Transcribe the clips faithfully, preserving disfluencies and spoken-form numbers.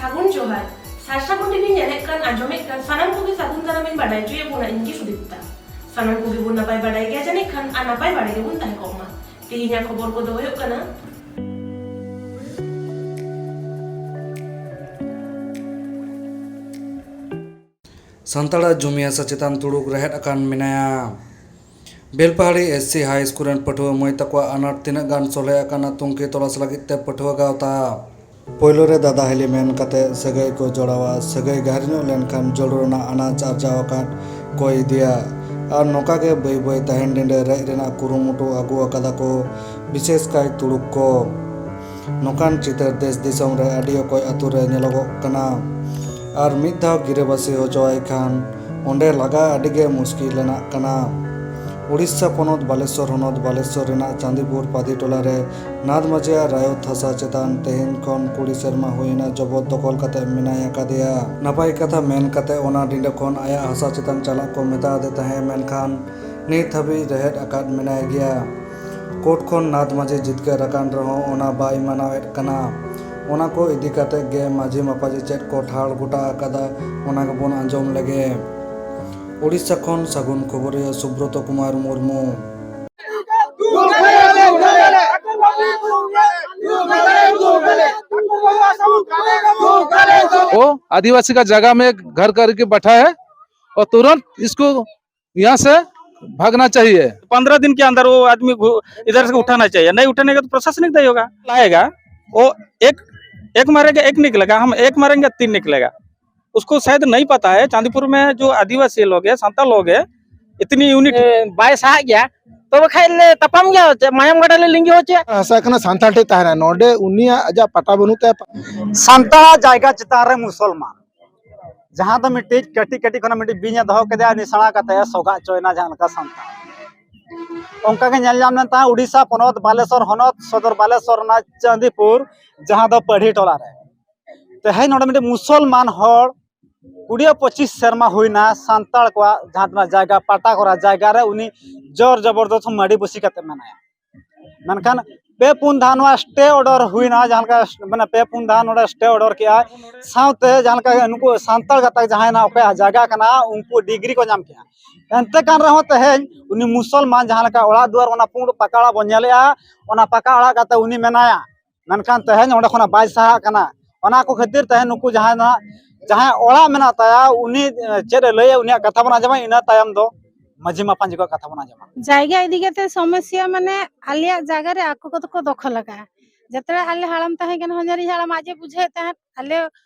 ᱥᱟᱹᱜᱩᱱ ᱡᱚᱦᱟᱨ᱾ ᱥᱟᱨᱥᱟ ᱜᱩᱱᱰᱤ ᱵᱤᱱ ᱧᱮᱞᱮᱫ ᱠᱟᱱ, ᱟᱸᱡᱚᱢᱮᱫ ᱠᱟᱱ, ᱥᱟᱱᱟᱢ ᱠᱚᱜᱮ ᱥᱟᱹᱜᱩᱱ ᱫᱟᱨᱟᱢ ᱤᱧ ᱵᱟᱰᱟᱭ ᱦᱚᱪᱚᱭᱮᱫ ᱵᱚᱱᱟ, ᱤᱧ ᱜᱮ ᱥᱩᱫᱤᱯᱛᱟ᱾ ᱥᱟᱱᱟᱢ ᱠᱚᱜᱮ ᱵᱚᱱ ᱱᱟᱯᱟᱭ ᱵᱟᱰᱟᱭ ᱜᱮᱭᱟ ᱡᱟᱹᱱᱤᱡ ᱠᱷᱟᱱ, ᱟᱨ ᱱᱟᱯᱟᱭ ᱵᱟᱲᱟ ᱜᱮᱵᱚᱱ ᱛᱟᱦᱮᱸ ᱠᱚᱜ ᱢᱟ᱾ ᱛᱮᱦᱮᱧᱟᱜ ᱠᱷᱚᱵᱚᱨ ᱠᱚᱫᱚ ᱦᱩᱭᱩᱜ ᱠᱟᱱᱟ, ᱥᱟᱱᱛᱟᱲᱟᱜ ᱡᱩᱢᱤ ᱦᱟᱥᱟ ᱪᱮᱛᱟᱱ ᱛᱩᱲᱩᱠ ᱨᱮᱦᱮᱫ ᱟᱠᱟᱱ ᱢᱮᱱᱟᱭᱟ᱾ Belpahari S C High School ᱨᱮᱱ ᱯᱟᱹᱴᱷᱩᱣᱟᱹ ᱢᱟᱹᱭ ᱛᱟᱠᱚᱣᱟᱜ ᱟᱱᱟᱴ ᱛᱤᱱᱟᱹᱜ ᱜᱟᱱ ᱥᱚᱞᱦᱮ ᱟᱠᱟᱱᱟ ᱛᱩᱝᱠᱷᱤ ᱛᱚᱞᱟᱥ ᱞᱟᱹᱜᱤᱫ ᱛᱮ ᱯᱟᱹᱴᱷᱩᱣᱟᱹ ᱜᱟᱶᱛᱟ᱾ ᱯᱳᱭᱞᱳ ᱨᱮ ᱫᱟᱫᱟ ᱦᱤᱞᱤ ᱢᱮᱱ ᱠᱟᱛᱮ ᱥᱟᱹᱜᱟᱹᱭ ᱠᱚ ᱡᱚᱲᱟᱣᱟ᱾ ᱥᱟᱹᱜᱟᱹᱭ ᱜᱟᱹᱦᱤᱨ ᱧᱚᱜ ᱞᱮᱱᱠᱷᱟᱱ ᱡᱚᱲ ᱨᱮᱱᱟᱜ ᱟᱱᱟᱡ ᱟᱨᱡᱟᱣ ᱟᱠᱟᱫ ᱠᱚ ᱤᱫᱤᱭᱟ᱾ ᱟᱨ ᱱᱚᱝᱠᱟ ᱜᱮ ᱵᱟᱹᱭ ᱵᱟᱹᱭ ᱛᱟᱦᱮᱱ ᱰᱤᱸᱰᱟᱹ ᱨᱮᱡ ᱨᱮᱱᱟᱜ ᱠᱩᱨᱩᱢᱩᱴᱩ ᱟᱹᱜᱩ ᱟᱠᱟᱫᱟ ᱠᱚ ᱵᱤᱥᱮᱥ ᱠᱟᱭ ᱛᱩᱲᱩᱠ ᱠᱚ᱾ ᱱᱚᱝᱠᱟᱱ ᱪᱤᱛᱟᱹᱨ ᱫᱮᱥ ᱫᱤᱥᱚᱢ ᱨᱮ ᱟᱹᱰᱤ ᱚᱠᱚᱡ ᱟᱛᱳ ᱨᱮ ᱧᱮᱞᱚᱜᱚᱜ ᱠᱟᱱᱟ᱾ ᱟᱨ ᱢᱤᱫ ᱫᱷᱟᱣ ᱜᱤᱨᱟᱹᱵᱟᱹᱥᱤ ᱦᱚᱪᱚᱣᱟᱭ ᱠᱷᱟᱱ ᱚᱸᱰᱮ ᱞᱟᱜᱟ ᱟᱹᱰᱤ ᱜᱮ ᱢᱩᱥᱠᱤᱞ ᱨᱮᱱᱟᱜ ᱠᱟᱱᱟ᱾ ᱩᱲᱤᱥᱥᱟ ᱯᱚᱱᱚᱛ ᱵᱟᱞᱮᱥᱚᱨ ᱦᱚᱱᱚᱛ ᱵᱟᱞᱮᱥᱚᱨ ᱨᱮᱱᱟᱜ ᱪᱟᱸᱫᱤᱯᱩᱨ ᱯᱟᱫᱤᱴᱚᱞᱟ ᱨᱮ ᱱᱟᱫᱽ ᱢᱟᱹᱡᱷᱤᱭᱟᱜ ᱨᱟᱭᱚᱛ ᱦᱟᱥᱟ ᱪᱮᱛᱟᱱ ᱛᱮᱦᱮᱧ ᱠᱷᱚᱱ ᱠᱩᱲᱤ ᱥᱮᱨᱢᱟ ᱦᱩᱭᱮᱱᱟ ᱡᱚᱵᱚᱨ ᱫᱚᱠᱷᱚᱞ ᱠᱟᱛᱮ ᱢᱮᱱᱟᱭ ᱟᱠᱟᱫᱮᱭᱟ᱾ ᱱᱟᱯᱟᱭ ᱠᱟᱛᱷᱟ ᱢᱮᱱ ᱠᱟᱛᱮ ᱚᱱᱟ ᱰᱤᱸᱰᱟᱹ ᱠᱷᱚᱱ ᱟᱭᱟᱜ ᱦᱟᱥᱟ ᱪᱮᱛᱟᱱ ᱪᱟᱞᱟᱜ ᱠᱚ ᱢᱮᱛᱟ ᱟᱫᱮ ᱛᱟᱦᱮᱸ, ᱢᱮᱱᱠᱷᱟᱱ ᱱᱤᱛ ᱦᱟᱹᱵᱤᱡ ᱨᱮᱦᱮᱫ ᱟᱠᱟᱫ ᱢᱮᱱᱟᱭ ᱜᱮᱭᱟ᱾ ᱠᱳᱨᱴ ᱠᱷᱚᱱ ᱱᱟᱛ ᱢᱟᱹᱡᱷᱤ ᱡᱤᱛᱠᱟᱹᱨ ᱟᱠᱟᱱ ᱨᱮᱦᱚᱸ ᱚᱱᱟ ᱵᱟᱭ ᱢᱟᱱᱟᱣᱮᱫ ᱠᱟᱱᱟ᱾ ᱚᱱᱟ ᱠᱚ ᱤᱫᱤ ᱠᱟᱛᱮ ᱜᱮ ᱢᱟᱹᱡᱷᱤ ᱢᱟᱯᱟᱡᱷᱤ ᱪᱮᱫ ᱠᱚ ᱴᱷᱟᱲ ᱜᱚᱴᱟ ᱟᱠᱟᱫᱟ, ᱚᱱᱟ ᱜᱮᱵᱚᱱ ᱟᱸᱡᱚᱢ ᱞᱮᱜᱮ᱾ ᱳᱰᱤᱥᱟ ᱠᱷᱚᱱ ᱥᱟᱹᱜᱩᱱ ᱠᱷᱚᱵᱚᱨᱤᱭᱟᱹ ᱥᱩᱵᱨᱚᱛᱚ ᱠᱩᱢᱟᱨ ᱢᱩᱨᱢᱩ᱾ वो आदिवासी का जगह में घर करके बैठा है और तुरंत इसको यहाँ से भागना चाहिए। पंद्रह दिन के अंदर वो आदमी घु-, इधर से उठाना चाहिए, नहीं उठाने का तो प्रशासनिक दायी होगा। लाएगा, वो एक, एक मारेगा, एक निकलेगा, हम एक मारेंगे, तीन निकलेगा। उसको शायद नहीं पता है, चांदीपुर में जो आदिवासी लोग हैं, संताल लोग हैं, इतनी यूनिट ᱵᱟᱭ ᱥᱟᱦᱟᱜ ᱜᱮᱭᱟ, ᱛᱚᱵᱮ ᱠᱷᱟᱡ ᱞᱮ ᱛᱟᱯᱟᱢ ᱜᱮᱭᱟ, ᱪᱮᱫ ᱢᱟᱭᱟᱢ ᱜᱟᱰᱟ ᱞᱮ ᱞᱤᱸᱜᱤ ᱦᱚᱪᱚᱭᱟ? ᱦᱟᱥᱟ ᱠᱟᱱᱟ, ᱥᱟᱱᱛᱟᱲ ᱴᱷᱮᱡ ᱛᱟᱦᱮᱱᱟ, ᱱᱚᱰᱮ ᱩᱱᱤᱭᱟᱜ ᱟᱡᱟᱜ ᱯᱟᱴᱟ ᱵᱟᱹᱱᱩᱜ ᱛᱟᱭᱟ᱾ ᱥᱟᱱᱛᱟᱲᱟᱜ ᱡᱟᱭᱜᱟ ᱪᱮᱛᱟᱱ ᱨᱮ ᱢᱩᱥᱚᱞᱢᱟᱱ, ᱡᱟᱦᱟᱸ ᱫᱚ ᱢᱤᱫᱴᱤᱡ ᱠᱟᱹᱴᱤᱡ ᱠᱟᱹᱴᱤᱡ ᱠᱷᱚᱱᱟᱜ ᱢᱤᱫᱴᱤᱡ ᱵᱤᱧ ᱮ ᱫᱚᱦᱚ ᱠᱮᱫᱮᱭᱟ, ᱩᱱᱤ ᱥᱮᱬᱟ ᱠᱟᱛᱮ ᱮ ᱥᱚᱜᱟ ᱦᱚᱪᱚᱭᱮᱱᱟ ᱡᱟᱦᱟᱸ ᱞᱮᱠᱟ ᱥᱟᱱᱛᱟᱲ᱾ ᱚᱱᱠᱟ ᱜᱮ ᱧᱮᱞ ᱧᱟᱢ ᱞᱮᱱ ᱛᱟᱦᱮᱸᱫ ᱩᱲᱤᱥᱥᱟ ᱯᱚᱱᱚᱛ ᱵᱟᱞᱮᱥᱚᱨ ᱦᱚᱱᱚᱛ ᱥᱚᱫᱚᱨ ᱵᱟᱞᱮᱥᱚᱨ ᱨᱮᱱᱟᱜ ᱪᱟᱸᱫᱤᱯᱩᱨ, ᱡᱟᱦᱟᱸ ᱫᱚ ᱯᱟᱹᱲᱦᱤ ᱴᱚᱞᱟ ᱨᱮ ᱛᱮᱦᱮᱧ ᱱᱚᱰᱮ ᱢᱤᱫᱴᱤᱡ ᱢᱩᱥᱚᱞᱢᱟᱱ ᱦᱚᱲ ᱠᱩᱲᱤ ᱯᱚᱸᱪᱤᱥ ᱥᱮᱨᱢᱟ ᱦᱩᱭᱱᱟ ᱥᱟᱱᱛᱟᱲ ᱠᱚᱣᱟᱜ ᱡᱟᱦᱟᱸ ᱛᱤᱱᱟᱹᱜ ᱡᱟᱭᱜᱟ ᱯᱟᱴᱟ ᱠᱚᱨᱟ ᱡᱟᱭᱜᱟ ᱨᱮ ᱩᱱᱤ ᱡᱳᱨ ᱡᱚᱵᱚᱨᱫᱚᱥᱛ ᱢᱟᱹᱰᱤ ᱵᱩᱥᱤ ᱠᱟᱛᱮ ᱢᱮᱱᱟᱭᱟ᱾ ᱢᱮᱱᱠᱷᱟᱱ ᱯᱮ ᱯᱩᱱ ᱫᱷᱟᱣ ᱱᱚᱣᱟ ᱥᱴᱮ ᱚᱰᱟᱨ ᱦᱩᱭᱱᱟ, ᱡᱟᱦᱟᱸ ᱞᱮᱠᱟ ᱢᱟᱱᱮ ᱯᱮ ᱯᱩᱱ ᱫᱷᱟᱣ ᱱᱚᱰᱮ ᱥᱴᱮ ᱚᱰᱟᱨ ᱠᱮᱜᱼᱟᱭ᱾ ᱥᱟᱶᱛᱮ ᱡᱟᱦᱟᱸ ᱞᱮᱠᱟ ᱱᱩᱠᱩ ᱥᱟᱱᱛᱟᱲ ᱜᱟᱛᱟᱠ ᱡᱟᱦᱟᱸᱭ ᱱᱟᱜ ᱚᱠᱚᱭᱟᱜ ᱡᱟᱭᱜᱟ ᱠᱟᱱᱟ, ᱩᱱᱠᱩ ᱰᱤᱜᱽᱨᱤ ᱠᱚ ᱧᱟᱢ ᱠᱮᱜᱼᱟ᱾ ᱮᱱᱛᱮ ᱠᱟᱱ ᱨᱮᱦᱚᱸ ᱛᱮᱦᱮᱧ ᱩᱱᱤ ᱢᱩᱥᱚᱞᱢᱟᱱ ᱡᱟᱦᱟᱸ ᱞᱮᱠᱟ ᱚᱲᱟᱜ ᱫᱩᱣᱟᱹᱨ ᱚᱱᱟ ᱯᱩᱸᱰ ᱯᱟᱠᱟ ᱚᱲᱟᱜ ᱵᱚᱱ ᱧᱮᱞᱮᱜᱼᱟ, ᱚᱱᱟ ᱯᱟᱠᱟ ᱚᱲᱟᱜ ᱠᱟᱛᱮ ᱩᱱᱤ ᱢᱮᱱᱟᱭᱟ, ᱢᱮᱱᱠᱷᱟᱱ ᱛᱮᱦᱮᱧ ᱚᱸᱰᱮ ᱠᱷᱚᱱᱟᱜ ᱵᱟᱭ ᱥᱟᱦᱟᱜ ᱠᱟᱱᱟ᱾ ᱚᱱᱟ ᱠᱚ ᱠᱷᱟᱹᱛᱤᱨ ᱛᱮᱦᱮᱧ ᱱᱩᱠᱩ ᱡᱟᱦᱟᱸᱭ ᱱᱟᱜ, ᱡᱟᱦᱟᱸᱭ ᱚᱲᱟᱜ ᱢᱮᱱᱟᱜ ᱛᱟᱭᱟ, ᱩᱱᱤ ᱪᱮᱫ ᱮ ᱞᱟᱹᱭᱟ, ᱩᱱᱤᱭᱟᱜ ᱠᱟᱛᱷᱟ ᱵᱚᱱ ᱟᱸᱡᱚᱢᱟ, ᱤᱱᱟᱹ ᱛᱟᱭᱚᱢ ᱫᱚ ᱢᱟᱹᱡᱷᱤ ᱢᱟᱯᱟᱧᱡᱤ ᱠᱚᱣᱟᱜ ᱠᱟᱛᱷᱟ ᱵᱚᱱ ᱟᱸᱡᱚᱢᱟ᱾ ᱡᱟᱭᱜᱟ ᱤᱫᱤ ᱠᱟᱛᱮ ᱥᱚᱢᱚᱥᱥᱟ ᱢᱟᱱᱮ ᱟᱞᱮᱭᱟᱜ ᱡᱟᱭᱜᱟ ᱨᱮ ᱟᱠᱚ ᱠᱚᱫᱚ ᱠᱚ ᱫᱚᱠᱷᱚᱞ ᱟᱠᱟᱫᱼᱟ᱾ ᱡᱟᱛᱨᱟ ᱟᱞᱮ ᱦᱟᱲᱟᱢ ᱛᱟᱦᱮᱸ ᱠᱟᱱᱟ, ᱦᱚᱧᱦᱟᱨᱤᱧ ᱦᱟᱲᱟᱢ ᱟᱡ ᱮ ᱵᱩᱡᱷᱟᱹᱣᱮᱫ ᱛᱟᱦᱮᱸᱫ, ᱟᱞᱮ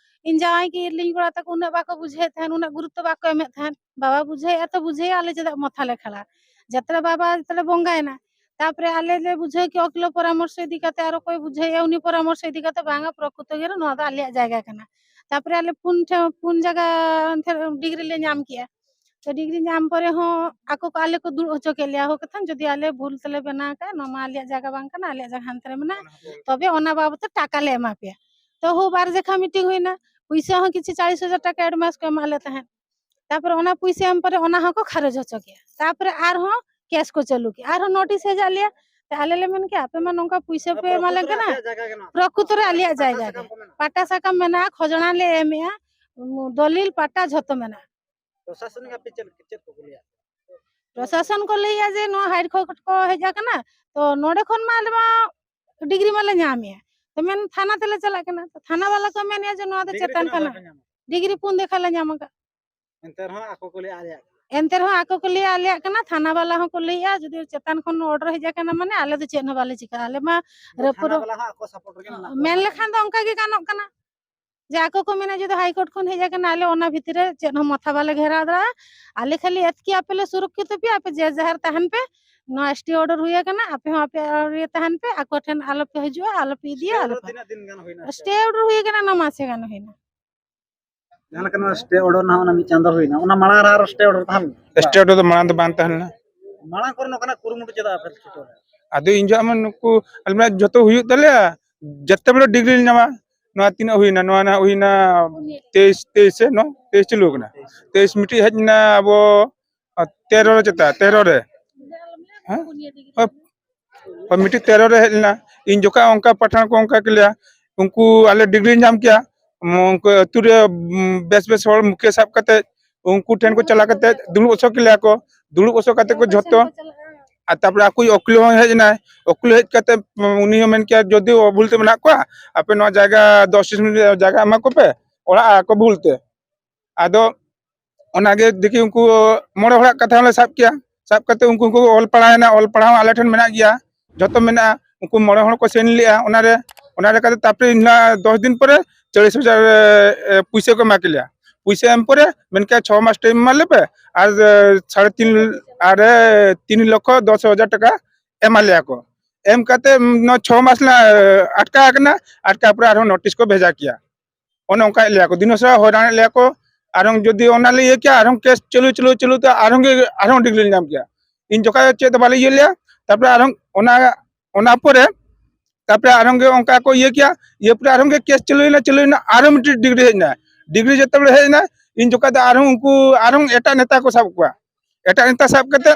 ᱤᱧ ᱡᱟᱶᱟᱭ ᱠᱤ ᱤᱨᱤᱞᱤᱧ ᱠᱚᱲᱟ ᱛᱟᱠᱚ ᱩᱱᱟᱹᱜ ᱵᱟᱠᱚ ᱵᱩᱡᱷᱟᱹᱣᱮᱫ ᱛᱟᱦᱮᱸᱫ, ᱩᱱᱟᱹᱜ ᱜᱩᱨᱩᱛᱛᱚ ᱵᱟᱠᱚ ᱮᱢᱮᱫ ᱛᱟᱦᱮᱸᱫ᱾ ᱵᱟᱵᱟ ᱵᱩᱡᱷᱟᱹᱣᱮᱫᱼᱟ ᱛᱚ ᱵᱩᱡᱷᱟᱹᱣᱮᱫᱼᱟ, ᱟᱞᱮ ᱪᱮᱫᱟᱜ ᱢᱚᱛᱷᱟ ᱞᱮ ᱠᱷᱟᱲᱟ? ᱡᱟᱛᱨᱟ ᱵᱟᱵᱟ ᱛᱟᱦᱞᱮ ᱵᱚᱸᱜᱟᱭᱮᱱᱟ, ᱛᱟᱯᱚᱨᱮ ᱟᱞᱮ ᱞᱮ ᱵᱩᱡᱷᱟᱹᱣ ᱠᱮᱫ ᱚᱠᱤᱞ ᱯᱚᱨᱟᱢᱚᱨᱥᱚ ᱤᱫᱤ ᱠᱟᱛᱮ, ᱟᱨ ᱚᱠᱚᱭ ᱵᱩᱡᱷᱟᱹᱣᱮᱫᱼᱟ ᱩᱱᱤ ᱯᱚᱨᱟᱢᱚᱨᱥᱚ ᱤᱫᱤ ᱠᱟᱛᱮ, ᱵᱟᱝᱟ ᱯᱨᱚᱠᱨᱤᱛᱚ ᱜᱮ ᱱᱚᱣᱟ ᱫᱚ ᱟᱞᱮᱭᱟᱜ ᱡᱟᱭᱜᱟ ᱠᱟᱱᱟ᱾ ᱛᱟᱯᱚᱨᱮ ᱟᱞᱮ ᱯᱩᱱ ᱴᱷᱮᱱ ᱯᱩᱱ ᱡᱟᱭᱜᱟ ᱰᱤᱜᱽᱨᱤ ᱞᱮ ᱧᱟᱢ ᱠᱮᱜᱼᱟ᱾ ᱛᱚ ᱰᱤᱜᱽᱨᱤ ᱧᱟᱢ ᱯᱚᱨᱮ ᱦᱚᱸ ᱟᱠᱚ ᱠᱚ ᱟᱞᱮ ᱠᱚ ᱫᱩᱲᱩᱵ ᱦᱚᱪᱚ ᱠᱮᱫ ᱞᱮᱭᱟ, ᱦᱳ ᱠᱟᱛᱷᱟᱱ ᱡᱩᱫᱤ ᱟᱞᱮ ᱵᱷᱩᱞ ᱛᱮᱞᱮ ᱵᱮᱱᱟᱣ ᱠᱟᱜᱼᱟ, ᱱᱚᱣᱟ ᱢᱟ ᱟᱞᱮᱭᱟᱜ ᱡᱟᱭᱜᱟ ᱵᱟᱝ ᱠᱟᱱᱟ, ᱟᱞᱮᱭᱟᱜ ᱡᱟᱭᱜᱟ ᱦᱟᱱᱛᱮ ᱨᱮ ᱢᱮᱱᱟᱜᱼᱟ, ᱛᱚᱵᱮ ᱚᱱᱟ ᱵᱟᱵᱚᱫ ᱛᱮ ᱴᱟᱠᱟ ᱞᱮ ᱮᱢᱟ ᱯᱮᱭᱟ᱾ ᱛᱚ ᱦᱳ ᱵᱟᱨ ᱡᱮᱠᱷᱟ ᱢᱤᱴᱤᱝ ᱦᱩᱭᱱᱟ, ᱯᱩᱭᱥᱟᱹ ᱦᱚᱸ ᱠᱤᱪᱷᱩ ᱪᱟᱞᱤᱥ ᱦᱟᱡᱟᱨ ᱴᱟᱠᱟ ᱮᱰᱵᱷᱟᱱᱥ ᱠᱚ ᱮᱢᱟᱜ ᱞᱮ ᱛᱟᱦᱮᱸᱫ᱾ ᱛᱟᱯᱚᱨᱮ ᱚᱱᱟ ᱯᱩᱭᱥᱟᱹ ᱮᱢ ᱯᱚᱨᱮ ᱚᱱᱟ ᱦᱚᱸᱠᱚ ᱠᱷᱟᱨᱚᱪ ᱦᱚᱪᱚ ᱠᱮᱜᱼᱟ᱾ ᱛᱟᱯᱚᱨᱮ ᱟᱨᱦᱚᱸ ᱠᱮᱥ ᱠᱚ ᱪᱟᱹᱞᱩ ᱠᱮᱜᱼᱟ, ᱟᱨᱦᱚᱸ ᱱᱳᱴᱤᱥ ᱦᱮᱡ ᱟᱫ ᱞᱮᱭᱟ᱾ ᱛᱚ ᱟᱞᱮ ᱞᱮ ᱢᱮᱱ ᱠᱮᱜᱼᱟ, ᱟᱯᱮ ᱢᱟ ᱱᱚᱝᱠᱟ ᱯᱩᱭᱥᱟᱹ ᱯᱮ ᱮᱢᱟ ᱞᱮ ᱠᱟᱱᱟ, ᱯᱨᱚᱠᱨᱤᱛᱚ ᱨᱮ ᱟᱞᱮᱭᱟᱜ ᱡᱟᱭᱜᱟ ᱜᱮ, ᱯᱟᱴᱟ ᱥᱟᱠᱟᱢ ᱢᱮᱱᱟᱜᱼᱟ, ᱠᱷᱚᱡᱽᱱᱟ ᱞᱮ ᱮᱢᱮᱜᱼᱟ, ᱫᱚᱞᱤᱞ ᱯᱟᱴᱟ ᱡᱷᱚᱛᱚ ᱢᱮᱱᱟᱜᱼᱟ᱾ ᱯᱨᱚᱥᱟᱥᱚᱱᱤᱠ ᱟᱯᱮ ᱪᱮᱫ, ᱪᱮᱫ ᱠᱚ ᱠᱩᱞᱤᱭᱟ? ᱯᱨᱚᱥᱟᱥᱚᱱ ᱠᱚ ᱞᱟᱹᱭᱮᱜᱼᱟ ᱡᱮ ᱱᱚᱣᱟ ᱦᱟᱭ ᱠᱳᱨᱴ ᱠᱚ ᱦᱮᱡ ᱟᱠᱟᱱᱟ, ᱛᱚ ᱱᱚᱰᱮ ᱠᱷᱚᱱ ᱢᱟ ᱟᱞᱮ ᱢᱟ ᱰᱤᱜᱽᱨᱤ ᱢᱟᱞᱮ ᱧᱟᱢᱮᱜᱼᱟ, ᱛᱚ ᱢᱮᱱ ᱛᱷᱟᱱᱟ ᱛᱮᱞᱮ ᱪᱟᱞᱟᱜ ᱠᱟᱱᱟ, ᱛᱚ ᱛᱷᱟᱱᱟ ᱵᱟᱞᱟ ᱠᱚ ᱢᱮᱱᱮᱜᱼᱟ ᱡᱮ ᱱᱚᱣᱟ ᱫᱚ ᱰᱤᱜᱽᱨᱤ ᱪᱮᱛᱟᱱ ᱛᱤᱱᱟᱹᱜ ᱠᱟᱱᱟ, ᱫᱷᱟᱣ ᱯᱮ ᱧᱟᱢᱟ? ᱰᱤᱜᱽᱨᱤ ᱯᱩᱱ ᱫᱮᱠᱷᱟ ᱞᱮ ᱧᱟᱢ ᱟᱠᱟᱫ᱾ ᱮᱱᱛᱮ ᱨᱮᱦᱚᱸ ᱟᱠᱚ ᱠᱚ ᱞᱟᱹᱭᱟ ᱟᱞᱮᱭᱟᱜ ᱠᱟᱱᱟ᱾ ᱮᱱᱛᱮ ᱨᱮᱦᱚᱸ ᱟᱠᱚ ᱠᱚ ᱞᱟᱹᱭᱟ ᱟᱞᱮᱭᱟᱜ ᱠᱟᱱᱟ, ᱛᱷᱟᱱᱟ ᱵᱟᱞᱟ ᱦᱚᱸᱠᱚ ᱞᱟᱹᱭᱮᱜᱼᱟ ᱡᱩᱫᱤ ᱪᱮᱛᱟᱱ ᱠᱷᱚᱱ ᱚᱰᱟᱨ ᱦᱮᱡ ᱟᱠᱟᱱᱟ ᱢᱟᱱᱮ ᱟᱞᱮ ᱫᱚ ᱪᱮᱫ ᱦᱚᱸ ᱵᱟᱞᱮ ᱪᱤᱠᱟᱹᱜᱼᱟ, ᱟᱞᱮ ᱢᱟ ᱟᱫᱚ ᱨᱟᱹᱯᱩᱫ ᱛᱷᱟᱱᱟ ᱵᱟᱞᱟ ᱦᱚᱸ ᱟᱠᱚ ᱥᱟᱯᱳᱨᱴ ᱨᱮᱜᱮ ᱢᱮᱱᱟᱜ ᱠᱚᱣᱟ᱾ ᱢᱮᱱ ᱞᱮᱠᱷᱟᱱ ᱫᱚ ᱚᱱᱠᱟ ᱜᱮ ᱜᱟᱱᱚᱜ ᱠᱟᱱᱟ᱾ ᱡᱮ ᱟᱠᱚ ᱠᱚ ᱢᱮᱱᱟ ᱡᱩᱫᱤ ᱦᱟᱭ ᱠᱳᱨᱴ ᱠᱷᱚᱱ ᱦᱮᱡ ᱟᱠᱟᱱᱟ, ᱟᱞᱮ ᱚᱱᱟ ᱵᱷᱤᱛᱤᱨ ᱨᱮ ᱪᱮᱫ ᱦᱚᱸ ᱢᱟᱛᱷᱟ ᱵᱟᱞᱮ ᱜᱷᱮᱨᱟᱣ ᱫᱟᱲᱮᱭᱟᱜᱼᱟ, ᱟᱞᱮ ᱠᱷᱟᱹᱞᱤ ᱮᱛᱠᱤ ᱟᱯᱮ ᱞᱮ ᱥᱩᱨᱚᱠᱠᱷᱤᱛ ᱯᱮᱭᱟ, ᱟᱯᱮ ᱡᱮ ᱡᱟᱦᱟᱨ ᱛᱟᱦᱮᱱ ᱯᱮ, ᱱᱚᱣᱟ ᱥᱴᱮ ᱚᱰᱟᱨ ᱦᱩᱭ ᱟᱠᱟᱱᱟ, ᱟᱯᱮ ᱦᱚᱸ ᱟᱯᱮ ᱤᱭᱟᱹ ᱛᱟᱦᱮᱱ ᱯᱮ, ᱟᱠᱚ ᱴᱷᱮᱱ ᱟᱞᱚ ᱯᱮ ᱦᱤᱡᱩᱜᱼᱟ, ᱟᱞᱚ ᱯᱮ ᱤᱫᱤᱭᱟ, ᱟᱞᱚ ᱯᱮ᱾ ᱛᱤᱱᱟᱹᱜ ᱫᱤᱱ ᱜᱟᱱ ᱦᱩᱭᱱᱟ? ᱥᱴᱮ ᱚᱰᱟᱨ ᱦᱩᱭ ᱟᱠᱟᱱᱟ, ᱱᱚᱣᱟ ᱢᱟᱥᱮ ᱜᱟᱱ ᱦᱩᱭᱱᱟ᱾ ᱡᱟᱦᱟᱸ ᱞᱮᱠᱟ ᱱᱚᱣᱟ ᱥᱴᱮ ᱚᱰᱟᱨ ᱱᱟᱦᱟᱜ ᱚᱱᱟ ᱢᱤᱫ ᱪᱟᱸᱫᱚ ᱦᱩᱭᱱᱟ, ᱚᱱᱟ ᱢᱟᱲᱟᱝ ᱨᱮ ᱟᱨᱚ ᱥᱴᱮ ᱚᱰᱟᱨ ᱛᱟᱦᱮᱸ ᱞᱮᱱᱟ? ᱥᱴᱮ ᱚᱰᱟᱨ ᱫᱚ ᱢᱟᱲᱟᱝ ᱫᱚ ᱵᱟᱝ ᱛᱟᱦᱮᱸ ᱞᱮᱱᱟ᱾ ᱢᱟᱲᱟᱝ ᱠᱚᱨᱮ ᱱᱚᱝᱠᱟᱱᱟᱜ ᱠᱩᱨᱩᱢᱩᱴᱩ ᱪᱮᱫᱟᱜ ᱵᱟᱯᱮ ᱪᱷᱩᱴᱟᱹᱣ ᱞᱮᱱᱟ? ᱟᱫᱚ ᱤᱧ ᱡᱚᱦᱚᱜ ᱢᱟ ᱱᱩᱠᱩ ᱟᱞᱮ ᱢᱟ ᱡᱚᱛᱚ ᱦᱩᱭᱩᱜ ᱛᱟᱞᱮᱭᱟ, ᱡᱟᱛᱮ ᱵᱚᱞᱮ ᱰᱤᱜᱽᱨᱤ ᱞᱮ ᱧᱟᱢᱟ᱾ ᱱᱚᱣᱟ ᱛᱤᱱᱟᱹᱜ ᱦᱩᱭᱱᱟ? ᱱᱚᱣᱟ ᱱᱟᱦᱟᱜ ᱦᱩᱭᱱᱟ ᱛᱮᱭᱤᱥ, ᱛᱮᱭᱤᱥ ᱥᱮ ᱱᱚᱣᱟ ᱛᱮᱭᱤᱥ ᱪᱟᱹᱞᱩ ᱟᱠᱟᱱᱟ᱾ ᱛᱮᱭᱤᱥ ᱢᱤᱫᱴᱤᱡ ᱦᱮᱡ ᱮᱱᱟ ᱟᱵᱚ, ᱟᱨ ᱛᱮᱨᱚ ᱨᱮ ᱪᱮᱛᱟ, ᱛᱮᱨᱚ ᱨᱮ᱾ ᱦᱮᱸ? ᱦᱳᱭ᱾ ᱦᱳᱭ, ᱢᱤᱫᱴᱤᱡ ᱛᱮᱨᱚ ᱨᱮ ᱦᱮᱡ ᱞᱮᱱᱟ᱾ ᱤᱧ ᱡᱚᱠᱷᱚᱱ ᱚᱱᱠᱟ ᱯᱟᱴᱷᱟᱱ ᱠᱚ ᱚᱱᱠᱟ ᱠᱮᱞᱮᱭᱟ, ᱩᱱᱠᱩ ᱟᱞᱮ ᱰᱤᱜᱽᱨᱤ ᱧᱟᱢ ᱠᱮᱭᱟ᱾ ᱩᱱᱠᱩ ᱟᱹᱛᱩ ᱨᱮ, ᱩᱢ, ᱵᱮᱥ ᱵᱮᱥ ᱦᱚᱲ ᱢᱩᱠᱷᱤᱭᱟᱹ ᱥᱟᱵ ᱠᱟᱛᱮ ᱩᱱᱠᱩ ᱴᱷᱮᱱ ᱠᱚ ᱪᱟᱞᱟᱣ ᱠᱟᱛᱮ ᱫᱩᱲᱩᱵ ᱦᱚᱪᱚ ᱠᱮᱞᱮᱭᱟ ᱠᱚ᱾ ᱫᱩᱲᱩᱵ ᱦᱚᱪᱚ ᱠᱟᱛᱮ ᱠᱚ ᱡᱷᱚᱛᱚ, ᱟᱨ ᱛᱟᱯᱚᱨᱮ ᱟᱠᱚᱭᱤᱡ ᱚᱠᱞᱤ ᱦᱚᱸ ᱦᱮᱡ ᱮᱱᱟᱭ᱾ ᱚᱠᱞᱤ ᱦᱮᱡ ᱠᱟᱛᱮ, ᱩᱢ, ᱩᱱᱤ ᱦᱚᱸ ᱢᱮᱱ ᱠᱮᱭᱟ, ᱡᱩᱫᱤ ᱚ ᱵᱷᱩᱞ ᱛᱮ ᱢᱮᱱᱟᱜ ᱠᱚᱣᱟ, ᱟᱯᱮ ᱱᱚᱣᱟ ᱡᱟᱭᱜᱟ ᱫᱚᱥ ᱯᱚᱸᱪᱤᱥ ᱢᱤᱱᱤᱴ ᱡᱟᱭᱜᱟ ᱮᱢᱟ ᱠᱚᱯᱮ, ᱚᱲᱟᱜ ᱟᱠᱚ ᱵᱷᱩᱞ ᱛᱮ᱾ ᱟᱫᱚ ᱚᱱᱟᱜᱮ ᱫᱮᱠᱷᱤ, ᱩᱱᱠᱩ ᱢᱚᱬᱮ ᱦᱚᱲᱟᱜ ᱠᱟᱛᱷᱟ ᱦᱚᱸᱞᱮ ᱥᱟᱵ ᱠᱮᱭᱟ᱾ ᱥᱟᱵ ᱠᱟᱛᱮ ᱩᱱᱠᱩ ᱠᱚ ᱚᱞ ᱯᱟᱲᱦᱟᱣᱮᱱᱟ, ᱚᱞ ᱯᱟᱲᱦᱟᱣ ᱦᱚᱸ ᱟᱞᱮ ᱴᱷᱮᱱ ᱢᱮᱱᱟᱜ ᱜᱮᱭᱟ, ᱡᱷᱚᱛᱚ ᱢᱮᱱᱟᱜᱼᱟ᱾ ᱩᱱᱠᱩ ᱢᱚᱬᱮ ᱦᱚᱲ ᱠᱚ ᱥᱮᱱ ᱞᱮᱜᱼᱟ ᱚᱱᱟᱨᱮ᱾ ᱚᱱᱟ ᱞᱮᱠᱟᱛᱮ ᱛᱟᱨᱯᱚᱨᱮ ᱤᱱ ᱦᱤᱞᱳᱜ ᱫᱚᱥ ᱫᱤᱱ ᱯᱚᱨᱮ ᱪᱚᱞᱞᱤᱥ ᱦᱟᱡᱟᱨ, ᱮ, ᱯᱩᱭᱥᱟᱹ ᱠᱚ ᱮᱢᱟ ᱠᱮᱞᱮᱭᱟ᱾ ᱯᱩᱭᱥᱟᱹ ᱮᱢ ᱯᱚᱨᱮ ᱢᱮᱱ ᱠᱮᱜᱼᱟ, "ᱪᱷᱚ ᱢᱟᱥ ᱴᱟᱭᱤᱢ ᱮᱢᱟ ᱞᱮᱯᱮ ᱟᱨ, ᱮ, ᱥᱟᱲᱮ ᱛᱤᱱ, ᱟᱨ, ᱮ, ᱛᱤᱱ ᱞᱚᱠᱷᱚ ᱫᱚᱥ ᱦᱟᱡᱟᱨ ᱴᱟᱠᱟ ᱮᱢᱟ ᱞᱮᱭᱟ ᱠᱚ᱾" ᱮᱢ ᱠᱟᱛᱮ, ᱩᱢ, ᱱᱚᱣᱟ ᱪᱷᱚ ᱢᱟᱥ ᱞᱮ, ᱮ, ᱟᱴᱠᱟ ᱟᱠᱟᱱᱟ᱾ ᱟᱴᱠᱟ ᱯᱚᱨᱮ ᱟᱨᱦᱚᱸ ᱱᱳᱴᱤᱥ ᱠᱚ ᱵᱷᱮᱡᱟ ᱠᱮᱭᱟ᱾ ᱚᱱᱮ ᱚᱱᱠᱟᱭᱮᱫ ᱞᱮᱭᱟ ᱠᱚ, ᱫᱤᱱᱟᱹ ᱥᱟᱨᱟ ᱦᱚᱭᱨᱟᱱᱮᱫ ᱞᱮᱭᱟ ᱠᱚ᱾ ᱟᱨᱦᱚᱸ ᱡᱩᱫᱤ ᱚᱱᱟ ᱞᱮ ᱤᱭᱟᱹ ᱠᱮᱭᱟ, ᱟᱨᱦᱚᱸ ᱠᱮᱥ ᱪᱟᱹᱞᱩ, ᱪᱟᱹᱞᱩ, ᱪᱟᱹᱞᱩ ᱛᱮ ᱟᱨᱦᱚᱸ ᱜᱮ, ᱟᱨᱦᱚᱸ ᱰᱤᱜᱽᱨᱤ ᱞᱮ ᱧᱟᱢ ᱠᱮᱭᱟ᱾ ᱤᱧ ᱡᱚᱠᱷᱚᱱ ᱪᱮᱫ ᱫᱚ ᱵᱟᱞᱮ ᱤᱭᱟᱹ ᱞᱮᱭᱟ, ᱛᱟᱨᱯᱚᱨᱮ ᱟᱨᱦᱚᱸ ᱚᱱᱟ, ᱚᱱᱟ ᱯᱚᱨᱮ, ᱛᱟᱨᱯᱚᱨᱮ ᱟᱨᱦᱚᱸ ᱜᱮ ᱚᱱᱠᱟ ᱠᱚ ᱤᱭᱟᱹ ᱠᱮᱭᱟ᱾ ᱤᱭᱟᱹ ᱯᱚᱨᱮ ᱟᱨᱦᱚᱸ ᱜᱮ ᱠᱮᱥ ᱪᱟᱹᱞᱩᱭᱮᱱᱟ, ᱪᱟᱹᱞᱩᱭᱮᱱᱟ, ᱟᱨᱦᱚᱸ ᱢᱤᱫᱴᱤᱡ ᱰᱤᱜᱽᱨᱤ ᱦᱮᱡ ᱮᱱᱟ᱾ ᱰᱤᱜᱽᱨᱤ ᱡᱮᱛᱮ ᱵᱮᱲᱮ ᱦᱮᱡ ᱮᱱᱟ, ᱤᱧ ᱡᱚᱠᱷᱚᱱ ᱫᱚ ᱟᱨᱦᱚᱸ ᱩᱱᱠᱩ, ᱟᱨᱦᱚᱸ ᱮᱴᱟᱜ ᱱᱮᱛᱟ ᱠᱚ ᱥᱟᱵ ᱠᱚᱣᱟ᱾ ᱮᱴᱟᱜ ᱱᱮᱛᱟ ᱥᱟᱵ ᱠᱟᱛᱮ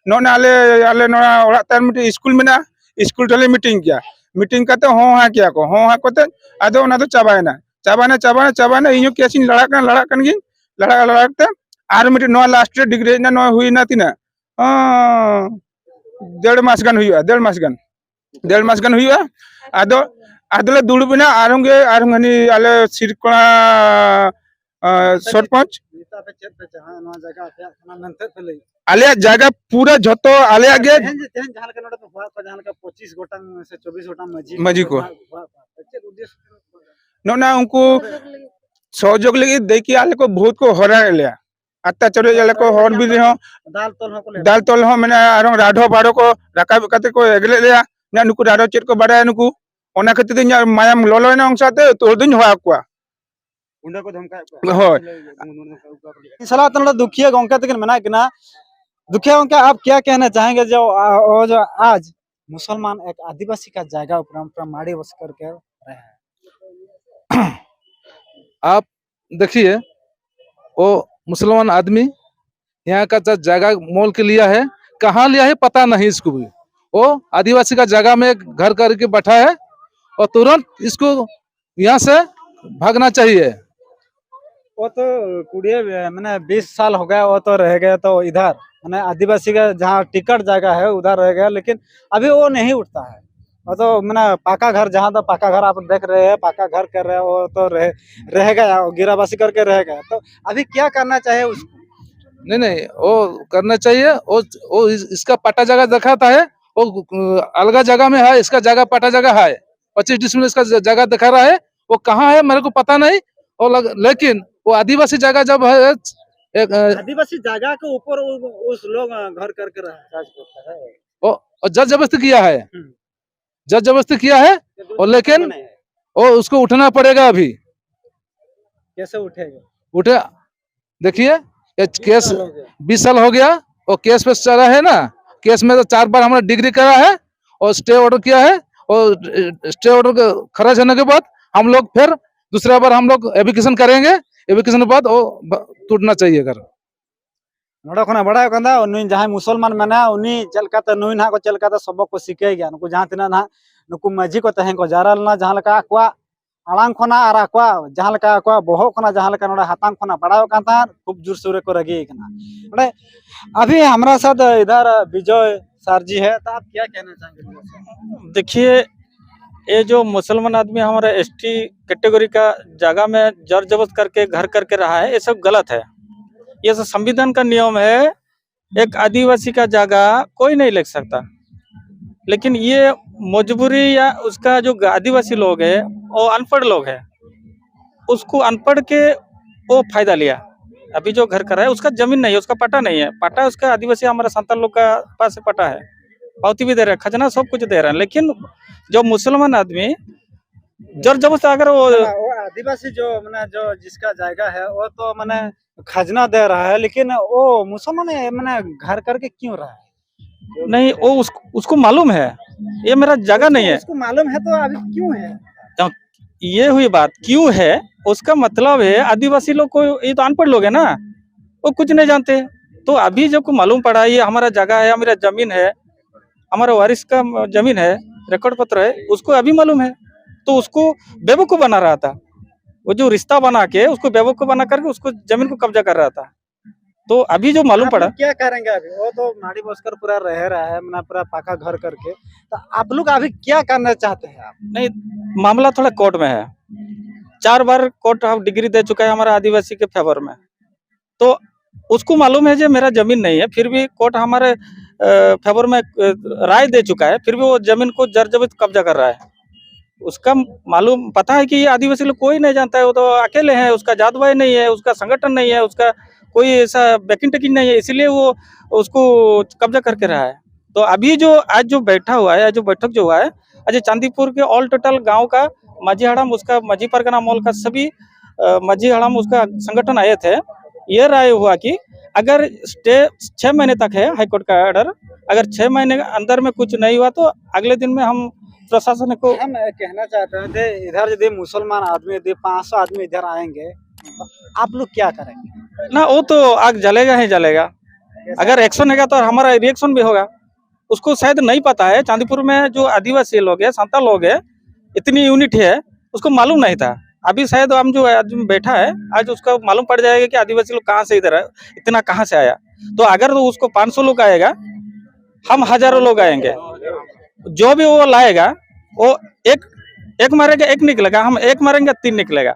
ᱱᱚᱜᱼᱚᱭ ᱟᱞᱮ, ᱟᱞᱮ ᱱᱚᱣᱟ ᱚᱲᱟᱜ ᱛᱟᱭᱚᱢ ᱢᱤᱫᱴᱤᱡ ᱥᱠᱩᱞ ᱢᱮᱱᱟᱜᱼᱟ, ᱥᱠᱩᱞ ᱴᱷᱮᱱ ᱞᱮ ᱢᱤᱴᱤᱝ ᱠᱮᱭᱟ᱾ ᱢᱤᱴᱤᱝ ᱠᱟᱛᱮ ᱦᱚᱦᱚ ᱠᱮᱭᱟ ᱠᱚ, ᱦᱚᱦᱚ ᱠᱟᱛᱮ ᱟᱫᱚ ᱚᱱᱟ ᱫᱚ ᱪᱟᱵᱟᱭᱮᱱᱟ, ᱪᱟᱵᱟᱭᱮᱱᱟ, ᱪᱟᱵᱟᱭᱮᱱᱟ, ᱪᱟᱵᱟᱭᱮᱱᱟ᱾ ᱤᱧ ᱦᱚᱸ ᱠᱮᱥ ᱤᱧ ᱞᱟᱲᱟᱜ ᱠᱟᱱᱟ, ᱞᱟᱲᱟᱜ ᱠᱟᱱ ᱜᱤᱭᱟᱹᱧ, ᱞᱟᱲᱟ, ᱞᱟᱲᱟ ᱛᱮ ᱟᱨ ᱢᱤᱫᱴᱤᱡ ᱱᱚᱣᱟ ᱞᱟᱥᱴ ᱨᱮ ᱰᱤᱜᱽᱨᱤ ᱦᱮᱡ ᱮᱱᱟ᱾ ᱱᱚᱣᱟ ᱦᱩᱭᱱᱟ ᱛᱤᱱᱟᱹᱜ? ᱚ, ᱰᱮᱲ ᱢᱟᱥ ᱜᱟᱱ ᱦᱩᱭᱩᱜᱼᱟ, ᱰᱮᱲ ᱢᱟᱥ ᱜᱟᱱ, ᱰᱮᱲ ᱢᱟᱥ ᱜᱟᱱ ᱦᱩᱭᱩᱜᱼᱟ᱾ ᱟᱫᱚ, ᱟᱫᱚᱞᱮ ᱫᱩᱲᱩᱵ ᱮᱱᱟ, ᱟᱨᱦᱚᱸ ᱜᱮ, ᱟᱨᱦᱚᱸ ᱦᱟᱹᱱᱤ ᱟᱞᱮ ᱥᱤᱨᱠᱚᱲᱟ, ᱟ, ᱟᱯᱮ ᱪᱮᱫ, ᱥᱚᱨᱯᱚᱧᱪ᱾ ᱱᱤᱛᱚᱜ ᱟᱯᱮ ᱪᱮᱫ ᱯᱮ ᱪᱟᱦᱟᱜᱼᱟ? ᱱᱚᱣᱟ ᱡᱟᱭᱜᱟ ᱟᱯᱮᱭᱟᱜ ᱠᱟᱱᱟ ᱢᱮᱱᱛᱮ ᱯᱮ ᱞᱟᱹᱭᱮᱫᱼᱟ? ᱟᱞᱮᱭᱟᱜ ᱡᱟᱭᱜᱟ ᱯᱩᱨᱟᱹ ᱡᱷᱚᱛᱚ ᱟᱞᱮᱭᱟᱜ ᱜᱮ᱾ ᱛᱮᱦᱮᱧ ᱡᱮ, ᱛᱮᱦᱮᱧ ᱡᱟᱦᱟᱸ ᱞᱮᱠᱟ ᱱᱚᱰᱮ ᱯᱮ ᱦᱚᱦᱚᱣᱟᱜ ᱠᱚᱣᱟ, ᱡᱟᱦᱟᱸ ᱞᱮᱠᱟ ᱯᱚᱸᱪᱤᱥ ᱜᱚᱴᱟᱝ ᱥᱮ ᱪᱚᱵᱵᱤᱥ ᱜᱚᱴᱟᱝ ᱢᱟᱹᱡᱷᱤ ᱢᱟᱹᱡᱷᱤ ᱠᱚ᱾ ᱦᱚᱦᱚᱣᱟᱜ ᱠᱚᱣᱟ, ᱪᱮᱫ ᱩᱫᱽᱫᱮᱥᱥᱚ? ᱱᱚᱜᱼᱚ ᱱᱟ ᱩᱱᱠᱩ ᱥᱚᱦᱚᱡᱳᱜᱽ ᱞᱟᱹᱜᱤᱫ ᱫᱮᱠᱷᱤ ᱟᱞᱮ ᱠᱚ ᱵᱚᱦᱩᱛ ᱠᱚ ᱦᱚᱨᱟᱭᱮᱫ ᱞᱮᱭᱟ, ᱚᱛᱛᱟᱪᱟᱨᱮᱫ ᱞᱮᱭᱟ ᱠᱚ, ᱦᱚᱨ ᱵᱤᱨ ᱨᱮᱦᱚᱸ ᱫᱟᱞ ᱛᱚᱞ ᱦᱚᱸᱠᱚ ᱞᱟᱹᱭᱟ᱾ ᱫᱟᱞ ᱛᱚᱞ ᱦᱚᱸ ᱢᱮᱱᱟᱜᱼᱟ, ᱟᱨᱦᱚᱸ ᱨᱟᱰᱷᱚ ᱵᱟᱲᱚ ᱠᱚ ᱨᱟᱠᱟᱵ ᱠᱟᱛᱮ ᱠᱚ ᱮᱜᱮᱨᱮᱫ ᱞᱮᱭᱟ᱾ ᱱᱩᱠᱩ ᱨᱟᱰᱷᱚ ᱪᱮᱫ ᱠᱚ ᱵᱟᱲᱟᱭᱟ ᱱᱩᱠᱩ, ᱚᱱᱟ ᱠᱷᱟᱹᱛᱤᱨ ᱛᱮ ᱤᱧᱟᱹᱜ ᱢᱟᱭᱟᱢ ᱞᱚᱞᱚᱭᱮᱱᱟ ᱩᱱ ᱥᱟᱶᱛᱮ ᱛᱚ ᱫᱩᱧ ᱦᱚᱦᱚ ᱟᱠᱚᱣᱟ᱾ ᱜᱩᱸᱰᱟᱹ ᱠᱚ ᱫᱷᱚᱢᱠᱟᱣᱮᱫ ᱠᱚᱣᱟ᱾ ᱦᱳᱭ᱾ ᱤᱧ ᱥᱟᱞᱟᱜ ᱛᱚ ᱱᱚᱰᱮ ᱫᱩᱠᱷᱤᱭᱟᱹ ᱜᱚᱝᱠᱮ ᱛᱟᱹᱠᱤᱱ ᱢᱮᱱᱟᱜ ᱠᱤᱱᱟ᱾ दुखिया उनका, आप क्या कहना चाहेंगे जो, आ, वो जो आज मुसलमान एक आदिवासी का जगह ऊपर हम पूरा माड़ी बस करके रहे हैं? आप देखिए, वो मुसलमान आदमी यहाँ का जो जगह मोल के लिया है, कहाँ लिया है पता नहीं इसको भी। वो आदिवासी का जगह में घर करके बैठा है और तुरंत इसको यहाँ से भागना चाहिए। वो तो कुड़िए मैंने बीस साल हो गया, वो तो रह गया तो इधर मैंने आदिवासी का जहाँ टिकट जगह है उधर रह गया, लेकिन अभी वो नहीं उठता है। वो तो मैंने पक्का घर, जहाँ तो पक्का घर आप देख रहे हैं, पक्का घर कर रहे हैं, वो तो रह रह गया, वो गिराबासी करके रह गया। तो अभी क्या करना चाहिए उसको? नहीं नहीं, वो करना चाहिए। वो वो इस, इसका पट्टा जगह दिखाता है, वो अलगा जगह में है, इसका जगह पट्टा जगह है, पच्चीस डिसमिल इसका ज- जगह दिखा रहा है। वो कहाँ है मेरे को पता नहीं। और लग, लेकिन वो आदिवासी जगह जब है, एक, अ, आदिवासी जगह के ऊपर उ- उस लोग अ, घर करके रहा है। वो और जर जबरदस्ती किया है, हम्म। जर जबरदस्ती किया है। और लेकिन वो उसको उठना पड़ेगा अभी। कैसे उठेगा? उठे, देखिए, ये केस बीस साल हो गया। वो केस पे चला है ना, केस में तो चार बार हमारा डिग्री करा है और स्टे ऑर्डर किया है। और स्टे ऑर्डर खारिज होने के बाद हम लोग फिर दूसरा बार हम लोग एविक्शन करेंगे। एविक्शन के बाद वो ब- टूटना चाहिए घर। ᱱᱚᱰᱮ ᱠᱷᱚᱱᱟᱜ ᱵᱟᱲᱟᱭᱚᱜ ᱠᱟᱱᱟ, ᱩᱱᱤ ᱡᱟᱦᱟᱸᱭ ᱢᱩᱥᱚᱞᱢᱟᱱ ᱢᱮᱱᱟᱭᱟ, ᱩᱱᱤ ᱪᱮᱫ ᱞᱮᱠᱟᱛᱮ ᱱᱩᱭ ᱱᱟᱦᱟᱜ ᱠᱚ ᱪᱮᱫ ᱞᱮᱠᱟᱛᱮ ᱥᱚᱵᱚᱠ ᱠᱚ ᱥᱤᱠᱟᱹᱭ ᱜᱮᱭᱟ᱾ ᱱᱩᱠᱩ ᱡᱟᱦᱟᱸ ᱛᱤᱱᱟᱹᱜ ᱱᱟᱦᱟᱜ ᱱᱩᱠᱩ ᱢᱟᱹᱡᱷᱤ ᱠᱚ ᱛᱟᱦᱮᱸ ᱠᱚ ᱡᱟᱣᱨᱟ ᱞᱮᱱᱟ, ᱡᱟᱦᱟᱸ ᱞᱮᱠᱟ ᱟᱠᱚᱣᱟᱜ ᱟᱲᱟᱝ ᱠᱷᱚᱱᱟᱜ ᱟᱨ ᱟᱠᱚᱣᱟᱜ ᱡᱟᱦᱟᱸ ᱞᱮᱠᱟ ᱟᱠᱚᱣᱟᱜ ᱵᱚᱦᱚᱜ ᱠᱷᱚᱱᱟᱜ ᱡᱟᱦᱟᱸ ᱞᱮᱠᱟ ᱱᱚᱰᱮ ᱦᱟᱛᱟᱝ ᱠᱷᱚᱱᱟᱜ ᱵᱟᱲᱟᱭᱚᱜ ᱠᱟᱱ ᱛᱟᱦᱮᱸᱫ, ᱠᱷᱩᱵ ᱡᱳᱨ ᱥᱳᱨ ᱨᱮᱠᱚ ᱨᱟᱹᱜᱤ ᱠᱟᱱᱟ᱾ ᱱᱚᱰᱮ ᱟᱵᱷᱤ ᱦᱟᱢᱨᱟ ᱥᱟᱛ ᱤᱫᱷᱟᱨ ᱵᱤᱡᱚᱭ ᱥᱟᱨ ᱡᱤ ᱦᱮ, ᱛᱚ ᱟᱯ ᱠᱭᱟ ᱠᱮᱦᱱᱟ ᱪᱟᱦᱮᱸᱜᱮ? देखिए, ये जो मुसलमान आदमी हमारे एसटी कैटेगरी का जगह में जर जबरदस्त करके घर करके रहा है, ये सब गलत है। ये सब संविधान का नियम है। एक आदिवासी का जगह कोई नहीं ले सकता, लेकिन ये मजबूरी या उसका जो आदिवासी लोग है, वो अनपढ़ लोग है, उसको अनपढ़ के वो फायदा लिया। अभी जो घर कर रहा है, उसका जमीन नहीं है, उसका पट्टा नहीं है, पट्टा उसका आदिवासी हमारा संताल लोग का पास से पट्टा है, पावती भी दे रहे हैं, खजाना सब कुछ दे रहे हैं, लेकिन जो मुसलमान आदमी जर जबरदस्त अगर वो वो आदिवासी जो मैंने जो जिसका जायगा है वो तो मैंने खजाना दे रहा है, लेकिन वो मुसलमान है, मैंने घर करके क्यों रहा है? नहीं, वो उस, उसको मालूम है ये मेरा जगह उसको, नहीं है। उसको मालूम है तो अभी क्यों है? तो ये हुई बात, क्यों है? उसका मतलब है आदिवासी लोग को, ये तो अनपढ़ लोग है ना, वो कुछ नहीं जानते। तो अभी जब को मालूम पड़ा ये हमारा जगह है, हमारा जमीन है, हमारे वारिस का जमीन है, रिकॉर्ड पत्र है, उसको अभी मालूम है। तो उसको बेवकूफ बना रहा था। वो जो रिश्ता बना के उसको बेवकूफ बना करके उसको जमीन को कब्जा कर रहा था। तो अभी जो मालूम आप पड़ा, लोग क्या करेंगे अभी? वो तो माड़ी बसकर पूरा रह रहा है, मतलब पूरा पक्का घर करके। तो आप लोग अभी क्या करना चाहते हैं आप? नहीं, मामला थोड़ा कोर्ट में है। चार बार कोर्ट हम डिग्री दे चुका है हमारा आदिवासी के फेवर में। तो उसको मालूम है जो मेरा जमीन नहीं है, फिर भी कोर्ट हमारे फेवर में अ, राय दे चुका है, फिर भी वो जमीन को जर जबरदस्ती कब्जा कर रहा है। उसका मालूम पता है कि ये आदिवासी लोग कोई नहीं जानता है, वो तो अकेले हैं, उसका जात भाई नहीं है, उसका संगठन नहीं है, उसका कोई ऐसा बैकिंग टैकिंग नहीं है, इसीलिए वो उसको कब्जा करके रहा है। तो अभी जो आज जो बैठा हुआ है, आज जो बैठक जो हुआ है, आज चांदीपुर के ऑल टोटल गांव का माझी हड़ाम, उसका माझी परगना मोल का सभी अ, माझी हड़ाम, उसका संगठन आए थे। ये राय हुआ कि अगर स्टे छः महीने तक है हाई कोर्ट का ऑर्डर, अगर छः महीने के अंदर में कुछ नहीं हुआ तो अगले दिन में हम प्रशासन को हम कहना चाहते हैं कि इधर यदि मुसलमान आदमी, यदि पाँच सौ आदमी इधर आएंगे, तो आप लोग क्या करेंगे? ना, वो तो आग जलेगा ही जलेगा। अगर एक्शन होगा तो हमारा रिएक्शन भी होगा। उसको शायद नहीं पता है, चांदीपुर में जो आदिवासी लोग हैं, संताल लोग हैं, इतनी यूनिट है, उसको मालूम नहीं था। अभी शायद हम जो आज बैठा है, आज उसको मालूम पड़ जाएगा कि आदिवासी लोग कहाँ से इधर है, इतना कहाँ से आया। तो अगर तो उसको पाँच सौ लोग आएगा, हम हजारों लोग आएंगे। जो भी वो लाएगा, वो एक एक मारेगा, एक निकलेगा, हम एक मारेंगे, तीन निकलेगा।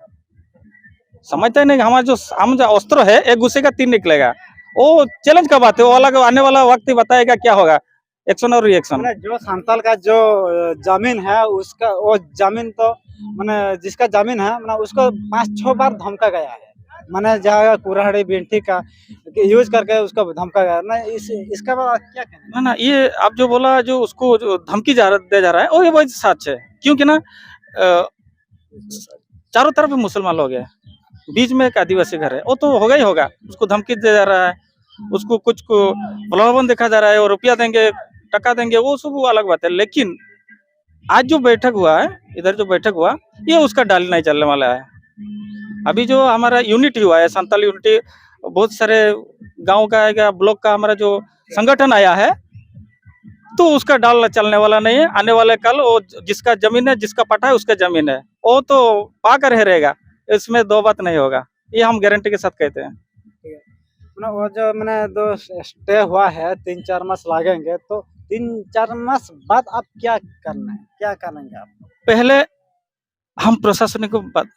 समझते हैं नहीं, हमारा जो हम जो अस्त्र है, एक घुसेगा, तीन निकलेगा। वो चैलेंज का बात है, वो अलग आने वाला वक्त ही बताएगा क्या होगा, एक्शन और रिएक्शन। मैंने जो संताल का जो अ, जमीन है, उसका वो जमीन तो मैंने जिसका जमीन है, मैंने उसको पाँच छह बार धमका गया है। मैंने जहाँ कुराड़ी बिंठी का यूज करके उसको धमका गया ना। इस इसका बारे में क्या कहना? ना ना, ये आप जो बोला, जो उसको जो धमकी जा, दे जा रहा है, वो ये वही सच है। क्योंकि ना अ, चारों तरफ मुसलमान लोग हैं, बीच में एक आदिवासी घर है, वो तो होगा ही होगा। उसको धमकी दे जा रहा है, उसको कुछ को प्रलोभन देखा जा रहा है, और रुपया देंगे, टका देंगे, वो सब वो अलग बात है। लेकिन आज जो बैठक हुआ है, इधर जो बैठक हुआ, ये उसका डाल नहीं चलने वाला है। अभी जो हमारा यूनिटी हुआ है, संताल यूनिटी, बहुत सारे गांव का आएगा, ब्लॉक का हमारा जो संगठन आया है, तो उसका डाल चलने वाला नहीं है। आने वाले कल वो जिसका जमीन है, जिसका पट्टा है, उसका जमीन है, वो तो पाकर ही रहेगा, इसमें दो बात नहीं होगा। ये हम गारंटी के साथ कहते हैं। ना, वो जो मैंने दो स्टे हुआ है, तीन चार मास लगेंगे, तो तीन चार मास बाद आप क्या करना है, क्या करेंगे आप? पहले हम प्रशासन को बत,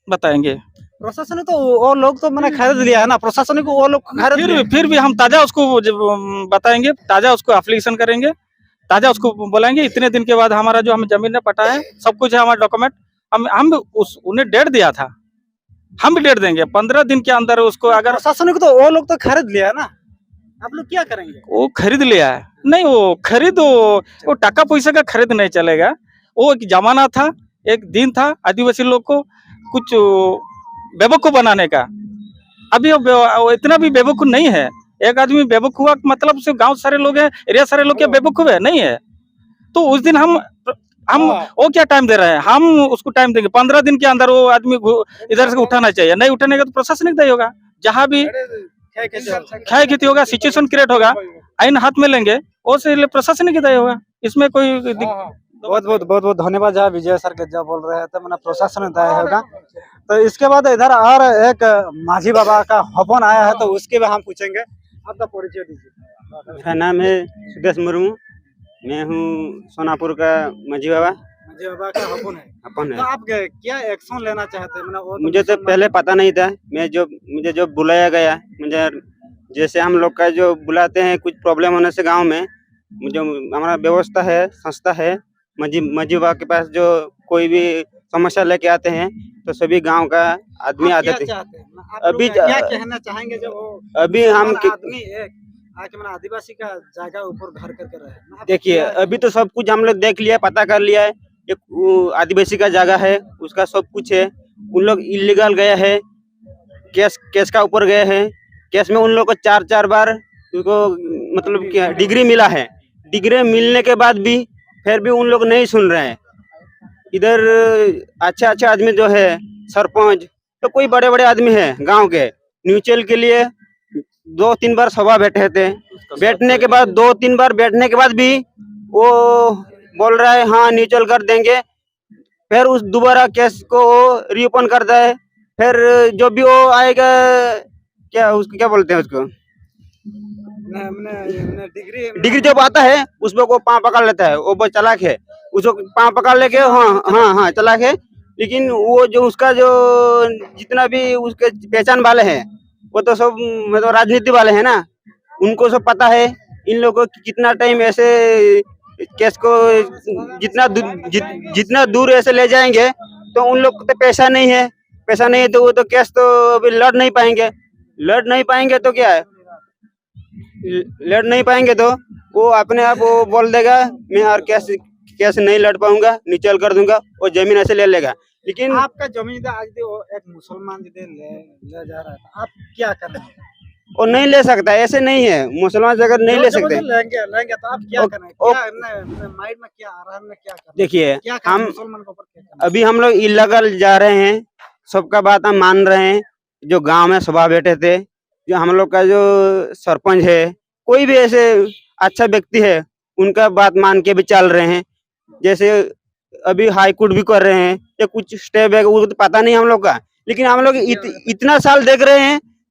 बताएंगे। प्रशासन ने तो वो लोग तो मैंने खरीद लिया है ना, प्रशासन को वो लोग खरीद फिर लिया। भी फिर भी हम ताज़ा उसको जब, अम, बताएंगे, ताज़ा उसको एप्लीकेशन करेंगे, ताज़ा उसको बुलाएंगे। इतने दिन के बाद हमारा जो हम जमीन में पट्टा है, सब कुछ है हमारा डॉक्यूमेंट, हम हम उस उन्हें डेट दिया था, हम भी डेट देंगे। पंद्रह दिन के अंदर उसको अगर प्रशासन को तो वो लोग तो खरीद लिया है ना, आप लोग क्या करेंगे? वो खरीद लिया है, नहीं, वो खरीद वो, वो टका पैसा का खरीद नहीं चलेगा। वो एक जमाना था, एक दिन था आदिवासी लोग को कुछ बेवकूफ बनाने का। अभी वो बे- वो इतना भी बेवकूफ नहीं है। एक आदमी बेवकूफ हुआ मतलब से गांव सारे लोग हैं, एरिया सारे लोग क्या बेवकूफ है? नहीं है। तो उस दिन हम हम हाँ। वो क्या टाइम दे रहे हैं? हम उसको टाइम देंगे, पंद्रह दिन के अंदर वो आदमी घु- इधर से उठाना चाहिए। नहीं उठाने का तो प्रशासनिक दायी होगा। जहाँ भी क्या कहते हो? क्षय क्षति होगा, सिचुएशन क्रिएट होगा, आइन हाथ में लेंगे, वो से लिए प्रशासनिक ही दायी होगा। इसमें कोई दिक- बहुत बहुत बहुत बहुत धन्यवाद जहाँ विजय सर के जो बोल रहे हैं तो मैंने प्रशासन दायी होगा। तो इसके बाद इधर और एक माझी बाबा का हपन आया है, तो उसके भी हम पूछेंगे। आपका परिचय दीजिए। मेरा नाम है सुदेश मुर्मू। मैं हूँ सोनापुर का माझी बाबा। माझी बाबा का हपन है, अपन तो है। आप क्या एक्शन लेना चाहते हैं? मतलब वो तो मुझे तो मुसलमान- पहले पता नहीं था। मैं जो मुझे जो बुलाया गया, मुझे जैसे हम लोग का जो बुलाते हैं कुछ प्रॉब्लम होने से गांव में, मुझे हमारा व्यवस्था है, संस्था है, माझी माझी बाबा के पास जो कोई भी समस्या लेके आते हैं तो सभी गांव का आदमी आप आ क्या जाते हैं। चाहते हैं? आप अभी लोग क्या ज- कहना चाहेंगे जो वो अभी हम हमारा कि- आदमी एक आके मैंने आदिवासी का जगह ऊपर घर करके रहे हैं? आप देखिए, क्या- अभी तो सब कुछ हम लोग देख लिया, पता कर लिया है। एक वो आदिवासी का जगह है, उसका सब कुछ है। उन लोग इलीगल गए हैं, केस केस का ऊपर गए हैं। केस में उन लोग को चार चार बार उनको मतलब क्या डिग्री मिला है। डिग्री मिलने के बाद भी फिर भी उन लोग नहीं सुन रहे हैं। इधर अच्छे अच्छे आदमी जो है, सरपंच, तो कोई बड़े बड़े आदमी है गांव के, म्यूचुअल के लिए दो तीन बार सभा बैठे थे। बैठने के बाद, दो तीन बार बैठने के बाद भी वो बोल रहा है, हाँ, म्यूचुअल कर देंगे। फिर उस दोबारा केस को रीओपन करता है। फिर जो भी वो आएगा, क्या उसको क्या बोलते हैं उसको, डिग्री जब आता है, उस पर वो पाँव पकड़ लेता है। वो बहुत चालाक है, उसको पाँव पकड़ लेके, हाँ, हाँ, हाँ, चालाक है। लेकिन वो जो उसका जो जितना भी उसके पहचान वाले हैं, वो तो सब, मतलब, राजनीति वाले हैं ना, उनको सब पता है इन लोगों को कि कितना टाइम ऐसे केस को जितना दू, जि, जितना दूर ऐसे ले जाएंगे, तो उन लोग को तो पैसा नहीं है। पैसा नहीं है तो वो तो केस तो अभी लड़ नहीं पाएंगे। लड़ नहीं पाएंगे तो क्या है, लड़ नहीं पाएंगे तो वो अपने आप वो बोल देगा, मैं और केस केस नहीं लड़ पाऊंगा, म्यूचुअल कर दूंगा, वो जमीन ऐसे ले लेगा। लेकिन आपका जमीन यदि आज यदि वो एक मुसलमान यदि ले, ले जा रहा है, तो आप क्या करेंगे? वो नहीं ले सकता, ऐसे नहीं है, मुसलमान से अगर नहीं ले सकते। लेंगे, लेंगे तो आप क्या करेंगे? क्या माइंड में क्या आ रहा है, क्या करेंगे? देखिए, क्या करेंगे? हम मुसलमान के ऊपर क्या करेंगे? अभी हम लोग इलीगल जा रहे हैं, सबका बात हम मान रहे हैं। जो गांव में सभा बैठे थे, जो हम लोग का जो सरपंच है, कोई भी ऐसे अच्छा व्यक्ति है, उनका बात मान के भी चल रहे हैं। जैसे अभी हाई कोर्ट भी कर रहे हैं, या कुछ स्टेप है, वो तो पता नहीं हम लोग का। लेकिन हम लोग इत, इतना साल देख रहे हैं,